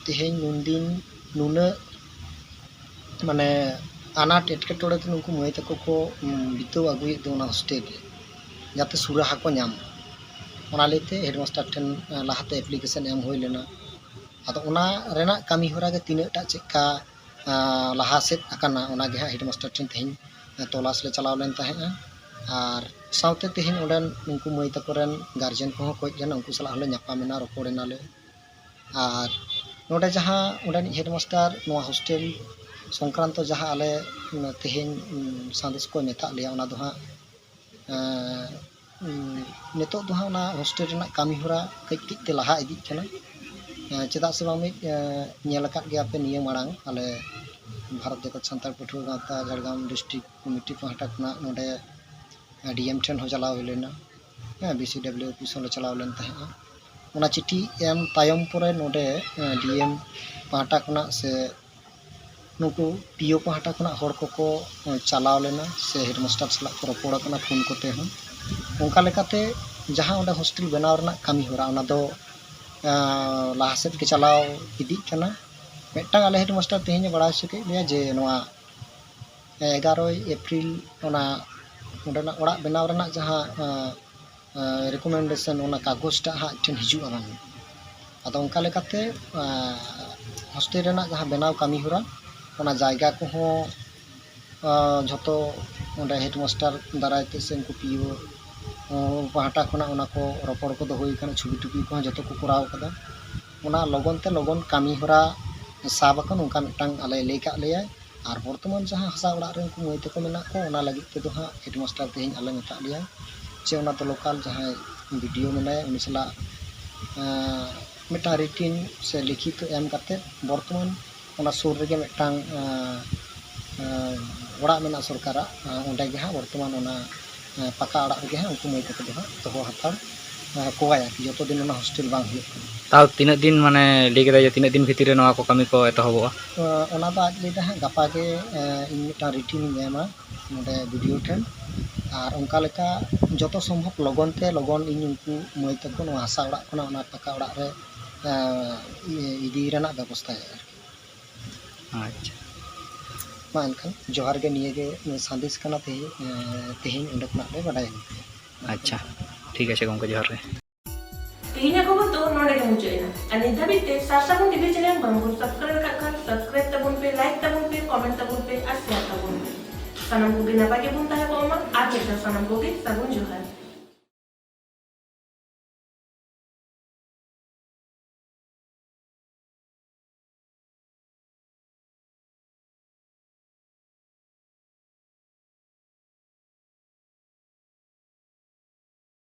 ᱛᱮᱦᱮᱧ ᱱᱩᱱᱫᱤᱱ ᱱᱩᱱᱟᱹᱜ ᱢᱟᱱᱮ ᱟᱱᱟᱴ ᱮᱴᱠᱮᱴᱚᱬᱮ ᱛᱮ ᱱᱩᱠᱩ ᱢᱟᱹᱭ ᱛᱟᱠᱚ ᱠᱚ, ᱩᱢ, ᱵᱤᱛᱟᱹᱣ ᱟᱹᱜᱩᱭᱮᱫ ᱫᱚ ᱚᱱᱟ ᱦᱳᱥᱴᱮᱞ ᱨᱮ, ᱡᱟᱛᱮ ᱥᱩᱨᱟᱦᱟ ᱠᱚ ᱧᱟᱢ ᱢᱟ᱾ ᱚᱱᱟ ᱞᱟᱹᱭᱛᱮ ᱦᱮᱰᱢᱟᱥᱴᱟᱨ ᱴᱷᱮᱱ, ᱮ, ᱞᱟᱦᱟᱛᱮ ᱮᱯᱞᱤᱠᱮᱥᱚᱱ ᱮᱢ ᱦᱩᱭ ᱞᱮᱱᱟ᱾ ᱟᱫᱚ ᱚᱱᱟ ᱨᱮᱱᱟᱜ ᱠᱟᱹᱢᱤ ᱦᱚᱨᱟ ᱜᱮ ᱛᱤᱱᱟᱹᱜ ᱴᱟᱜ ᱪᱮᱫ ᱠᱟ, ᱟ, ᱞᱟᱦᱟ ᱥᱮᱫ ᱟᱠᱟᱱᱟ, ᱚᱱᱟ ᱜᱮ ᱦᱟᱸᱜ ᱦᱮᱰᱢᱟᱥᱴᱟᱨ ᱴᱷᱮᱱ ᱛᱮᱦᱮᱧ, ᱮ, ᱛᱚᱞᱟᱥ ᱞᱮ ᱪᱟᱞᱟᱣ ᱞᱮᱱ ᱛᱟᱦᱮᱸᱫᱼᱟ᱾ ᱟᱨ ᱥᱟᱶᱛᱮ ᱛᱮᱦᱮᱧ ᱚᱸᱰᱮᱱ ᱩᱱᱠᱩ ᱢᱟᱹᱭ ᱛᱟᱠᱚ ᱨᱮᱱ ᱜᱟᱨᱡᱮᱱ ᱠᱚᱦᱚᱸ ᱠᱚ ᱦᱮᱡ ᱞᱮᱱᱟ, ᱩᱱᱠᱩ ᱥᱟᱞᱟᱜ ᱦᱚᱸᱞᱮ ᱧᱟᱯᱟᱢ ᱮᱱᱟ, ᱨᱚᱯᱚᱲ ᱮᱱᱟᱞᱮ᱾ ᱟᱨ ᱱᱚᱰᱮ ᱡᱟᱦᱟᱸ ᱚᱸᱰᱮᱱᱤᱡ ᱦᱮᱰᱢᱟᱥᱴᱟᱨ ᱱᱚᱣᱟ ᱦᱳᱥᱴᱮᱞ ᱥᱚᱝᱠᱨᱟᱱᱛᱚ ᱡᱟᱦᱟᱸ ᱟᱞᱮ, ᱩᱢ, ᱛᱮᱦᱮᱧ, ᱩᱢ, ᱥᱟᱸᱫᱮᱥ ᱠᱚᱭ ᱢᱮᱛᱟᱜ ᱞᱮᱭᱟ, ᱚᱱᱟ ᱫᱚ ᱦᱟᱸᱜ, ᱮᱸ, ᱩᱢ, ᱱᱤᱛᱚᱜ ᱫᱚ ᱦᱟᱸᱜ ᱚᱱᱟ ᱦᱳᱥᱴᱮᱞ ᱨᱮᱱᱟᱜ ᱠᱟᱹᱢᱤ ᱦᱚᱨᱟ ᱠᱟᱹᱡ ᱠᱟᱹᱡ ᱛᱮ ᱞᱟᱦᱟ ᱤᱫᱤᱜ ᱠᱟᱱᱟ᱾ ᱮᱸ, ᱪᱮᱫᱟᱜ ᱥᱮ ᱵᱟᱝ ᱢᱤᱫ, ᱮᱸ, ᱧᱮᱞ ᱟᱠᱟᱫ ᱜᱮᱭᱟ ᱯᱮ, ᱱᱤᱭᱟᱹ ᱢᱟᱲᱟᱝ ᱟᱞᱮ ᱵᱷᱟᱨᱚᱛ ᱡᱟᱠᱟᱛ ᱥᱟᱱᱛᱟᱲ ᱯᱟᱹᱴᱷᱩᱣᱟᱹ ᱜᱟᱶᱛᱟ ᱡᱷᱟᱲᱜᱨᱟᱢ ᱰᱤᱥᱴᱨᱤᱠᱴ ᱠᱚᱢᱤᱴᱤ ᱯᱟᱦᱴᱟ ᱠᱷᱚᱱᱟᱜ ᱱᱚᱰᱮ, ᱮᱸ, ᱰᱤ ᱮᱢ ᱴᱷᱮᱱ ᱦᱚᱸ ᱪᱟᱞᱟᱣ ᱦᱩᱭ ᱞᱮᱱᱟ, ᱦᱮᱸ, ᱵᱤ ᱥᱤ ᱰᱟᱵᱽᱞᱤᱭᱩ ᱚᱯᱷᱤᱥ ᱦᱚᱸᱞᱮ ᱪᱟᱞᱟᱣ ᱞᱮᱱ ᱛᱟᱦᱮᱸᱫᱼᱟ᱾ ᱚᱱᱟ ᱪᱤᱴᱷᱤ ᱮᱢ ᱛᱟᱭᱚᱢ ᱯᱚᱨᱮ ᱱᱚᱰᱮ, ᱮᱸ, ᱰᱤ ᱮᱢ ᱯᱟᱦᱴᱟ ᱠᱷᱚᱱᱟᱜ ᱥᱮ ᱱᱩᱠᱩ ᱯᱤᱭᱳ ᱯᱟᱦᱴᱟ ᱠᱷᱚᱱᱟᱜ ᱦᱚᱲ ᱠᱚᱠᱚ ᱪᱟᱞᱟᱣ ᱞᱮᱱᱟ ᱥᱮ ᱦᱮᱰᱢᱟᱥᱴᱟᱨ ᱥᱟᱞᱟᱜ ᱠᱚ ᱨᱚᱯᱚᱲ ᱟᱠᱟᱱᱟ ᱯᱷᱳᱱ ᱠᱚᱛᱮ ᱦᱚᱸ᱾ ᱚᱱᱠᱟ ᱞᱮᱠᱟᱛᱮ ᱡᱟᱦᱟᱸ ᱚᱸᱰᱮ ᱦᱳᱥᱴᱮᱞ ᱵᱮᱱᱟᱣ ᱨᱮᱱᱟᱜ ᱠᱟᱹᱢᱤ ᱦᱚᱨᱟ, ᱚᱱᱟ ᱫᱚ ᱞᱟᱦᱟ ᱥᱮᱫ ᱜᱮ ᱪᱟᱞᱟᱣ ᱤᱫᱤᱜ ᱠᱟᱱᱟ᱾ ᱢᱤᱫᱴᱟᱝ ᱟᱞᱮ ᱦᱮᱰᱢᱟᱥᱴᱟᱨ ᱛᱮᱦᱮᱧ ᱮ ᱵᱟᱲᱟᱭ ᱦᱚᱪᱚ ᱠᱮᱫ ᱞᱮᱭᱟ ᱡᱮ ᱱᱚᱣᱟ ᱮᱜᱟᱨᱚᱭ ᱮᱯᱨᱤᱞ ᱚᱱᱟ ᱚᱸᱰᱮᱱᱟᱜ ᱚᱲᱟᱜ ᱵᱮᱱᱟᱣ ᱨᱮᱱᱟᱜ ᱡᱟᱦᱟᱸ ᱨᱤᱠᱚᱢᱮᱱᱰᱮᱥᱚᱱ, ᱚᱱᱟ ᱠᱟᱜᱚᱡᱽ ᱴᱟᱜ ᱦᱟᱸᱜ ᱴᱷᱮᱱ ᱦᱤᱡᱩᱜᱼᱟ ᱵᱟᱝ᱾ ᱟᱫᱚ ᱚᱱᱠᱟ ᱞᱮᱠᱟᱛᱮ ᱦᱳᱥᱴᱮᱞ ᱨᱮᱱᱟᱜ ᱡᱟᱦᱟᱸ ᱵᱮᱱᱟᱣ ᱠᱟᱹᱢᱤ ᱦᱚᱨᱟ, ᱚᱱᱟ ᱡᱟᱭᱜᱟ ᱠᱚᱦᱚᱸ ᱡᱷᱚᱛᱚ ᱚᱸᱰᱮ ᱦᱮᱰᱢᱟᱥᱴᱟᱨ ᱫᱟᱨᱟᱭ ᱛᱮ ᱥᱮ ᱩᱱᱠᱩ ᱯᱤᱭᱳ ᱯᱟᱦᱴᱟ ᱠᱷᱚᱱᱟᱜ ᱚᱱᱟ ᱠᱚ ᱨᱚᱯᱚᱲ ᱠᱚᱫᱚ ᱦᱩᱭ ᱟᱠᱟᱱᱟ᱾ ᱪᱷᱚᱵᱤ ᱴᱩᱵᱤ ᱠᱚᱦᱚᱸ ᱡᱷᱚᱛᱚ ᱠᱚ ᱠᱚᱨᱟᱣ ᱟᱠᱟᱫᱟ᱾ ᱚᱱᱟ ᱞᱚᱜᱚᱱ ᱛᱮ ᱞᱚᱜᱚᱱ ᱠᱟᱹᱢᱤ ᱦᱚᱨᱟ ᱥᱟᱵ ᱟᱠᱟᱱ, ᱚᱱᱠᱟ ᱢᱤᱫᱴᱟᱝ ᱟᱞᱮ ᱞᱟᱹᱭ ᱠᱟᱜ ᱞᱮᱭᱟᱭ᱾ ᱟᱨ ᱵᱚᱨᱛᱚᱢᱟᱱ ᱡᱟᱦᱟᱸ ᱦᱟᱥᱟ ᱚᱲᱟᱜ ᱨᱮ ᱩᱱᱠᱩ ᱢᱟᱹᱭ ᱛᱟᱠᱚ ᱢᱮᱱᱟᱜ ᱠᱚ, ᱚᱱᱟ ᱞᱟᱹᱜᱤᱫ ᱛᱮᱫᱚ ᱦᱟᱸᱜ ᱦᱮᱰᱢᱟᱥᱴᱟᱨ ᱛᱮᱦᱮᱧ ᱟᱞᱮ ᱢᱮᱛᱟᱜ ᱞᱮᱭᱟ ᱡᱮ ᱚᱱᱟ ᱫᱚ ᱞᱳᱠᱟᱞ ᱡᱟᱦᱟᱸᱭ ᱵᱤ ᱰᱤ ᱳ ᱢᱮᱱᱟᱭᱟ, ᱩᱱᱤ ᱥᱟᱞᱟᱜ ᱢᱤᱫᱴᱟᱝ ᱨᱤᱴᱤᱱ ᱥᱮ ᱞᱤᱠᱷᱤᱛ ᱮᱢ ᱠᱟᱛᱮ ᱵᱚᱨᱛᱚᱢᱟᱱ ᱚᱱᱟ ᱥᱩᱨ ᱨᱮᱜᱮ ᱢᱤᱫᱴᱟᱝ ᱚᱲᱟᱜ ᱢᱮᱱᱟᱜᱼᱟ ᱥᱚᱨᱠᱟᱨᱟᱜ, ᱚᱸᱰᱮ ᱜᱮ ᱦᱟᱸᱜ ᱵᱚᱨᱛᱚᱢᱟᱱ ᱚᱱᱟ ᱯᱟᱠᱟ ᱚᱲᱟᱜ ᱨᱮᱜᱮ ᱦᱟᱸᱜ ᱩᱱᱠᱩ ᱢᱟᱹᱭ ᱛᱟᱠᱚ ᱫᱚ ᱦᱟᱸᱜ ᱫᱚᱦᱚ ᱦᱟᱛᱟᱲ ᱠᱚᱣᱟᱭ ᱟᱨᱠᱤ, ᱡᱚᱛᱚ ᱫᱤᱱ ᱚᱱᱟ ᱦᱳᱥᱴᱮᱞ ᱵᱟᱝ ᱦᱩᱭᱩᱜ ᱠᱟᱱᱟ᱾ ᱛᱟᱣ ᱛᱤᱱᱟᱹᱜ ᱫᱤᱱ, ᱢᱟᱱᱮ, ᱞᱟᱹᱭ ᱠᱮᱫᱟᱭ ᱡᱮ ᱛᱤᱱᱟᱹᱜ ᱫᱤᱱ ᱵᱷᱤᱛᱤᱨ ᱨᱮ ᱱᱚᱣᱟ ᱠᱚ ᱠᱟᱹᱢᱤ ᱠᱚ ᱮᱛᱚᱦᱚᱵᱚᱜᱼᱟ? ᱚᱱᱟ ᱫᱚ ᱟᱡ ᱞᱟᱹᱭ ᱫᱟ ᱦᱟᱸᱜ ᱜᱟᱯᱟ ᱜᱮ ᱤᱧ ᱢᱤᱫᱴᱟᱝ ᱨᱤᱴᱤᱱ ᱤᱧ ᱮᱢᱟ ᱱᱚᱰᱮ ᱵᱤ ᱰᱤ ᱳ ᱴᱷᱮᱱ᱾ ᱟᱨ ᱚᱱᱠᱟ ᱞᱮᱠᱟ ᱡᱚᱛᱚ ᱥᱚᱢᱵᱷᱚᱵ ᱞᱚᱜᱚᱱ ᱛᱮ ᱞᱚᱜᱚᱱ ᱤᱧ ᱩᱱᱠᱩ ᱢᱟᱹᱭ ᱛᱟᱠᱚ ᱱᱚᱣᱟ ᱦᱟᱥᱟ ᱚᱲᱟᱜ ᱠᱷᱚᱱᱟᱜ ᱚᱱᱟ ᱯᱟᱠᱟ ᱚᱲᱟᱜ ᱨᱮ ᱤᱫᱤ ᱨᱮᱱᱟᱜ ᱵᱮᱵᱚᱥᱛᱷᱟᱭᱟ ᱟᱨᱠᱤ᱾ ᱟᱪᱪᱷᱟ᱾ ᱢᱟ ᱮᱱᱠᱷᱟᱱ ᱡᱚᱦᱟᱨ ᱜᱮ, ᱱᱤᱭᱟᱹ ᱜᱮ ᱥᱟᱸᱫᱮᱥ ᱠᱟᱱᱟ ᱛᱮᱦᱮᱧ, ᱛᱮᱦᱮᱧ ᱚᱸᱰᱮ ᱠᱷᱚᱱᱟᱜ ᱞᱮ ᱵᱟᱰᱟᱭ ᱟᱹᱜᱩ ᱠᱮᱫᱟ᱾ ᱟᱪᱪᱷᱟ, ᱴᱷᱤᱠ ᱟᱪᱷᱮ ᱜᱚᱢᱠᱮ, ᱡᱚᱦᱟᱨ ᱜᱮ᱾ ᱛᱮᱦᱮᱧᱟᱜ ᱠᱷᱚᱵᱚᱨ ᱫᱚ ᱱᱚᱰᱮ ᱜᱮ ᱢᱩᱪᱟᱹᱫ ᱮᱱᱟ᱾ ᱟᱨ ᱱᱤᱛ ᱫᱷᱟᱹᱵᱤᱡ ᱛᱮ ᱥᱟᱨᱥᱟᱜᱩᱱ ᱴᱤᱵᱷᱤ ᱪᱮᱱᱮᱞ ᱵᱟᱝ ᱵᱚᱱ ᱥᱟᱵᱥᱠᱨᱟᱭᱤᱵ ᱟᱠᱟᱫ ᱠᱷᱟᱱ ᱥᱟᱵᱥᱠᱨᱟᱭᱤᱵ ᱛᱟᱵᱚᱱ ᱯᱮ, ᱞᱟᱭᱤᱠ ᱛᱟᱵᱚᱱ ᱯᱮ, ᱠᱚᱢᱮᱱᱴ ᱛᱟᱵᱚᱱ ᱯᱮ ᱟᱨ ᱥᱮᱭᱟᱨ ᱛᱟᱵᱚᱱ ᱯᱮ᱾ ᱥᱟᱱᱟᱢ ᱠᱚᱜᱮ ᱱᱟᱯᱟᱭ ᱜᱮᱵᱚᱱ ᱛᱟᱦᱮᱸ ᱠᱚᱜ ᱢᱟ᱾ ᱟᱨ ᱢᱤᱫ ᱫᱷᱟᱣ ᱥᱟᱱᱟᱢ ᱠᱚᱜᱮ ᱥᱟᱹᱜᱩᱱ ᱡᱚᱦᱟᱨ᱾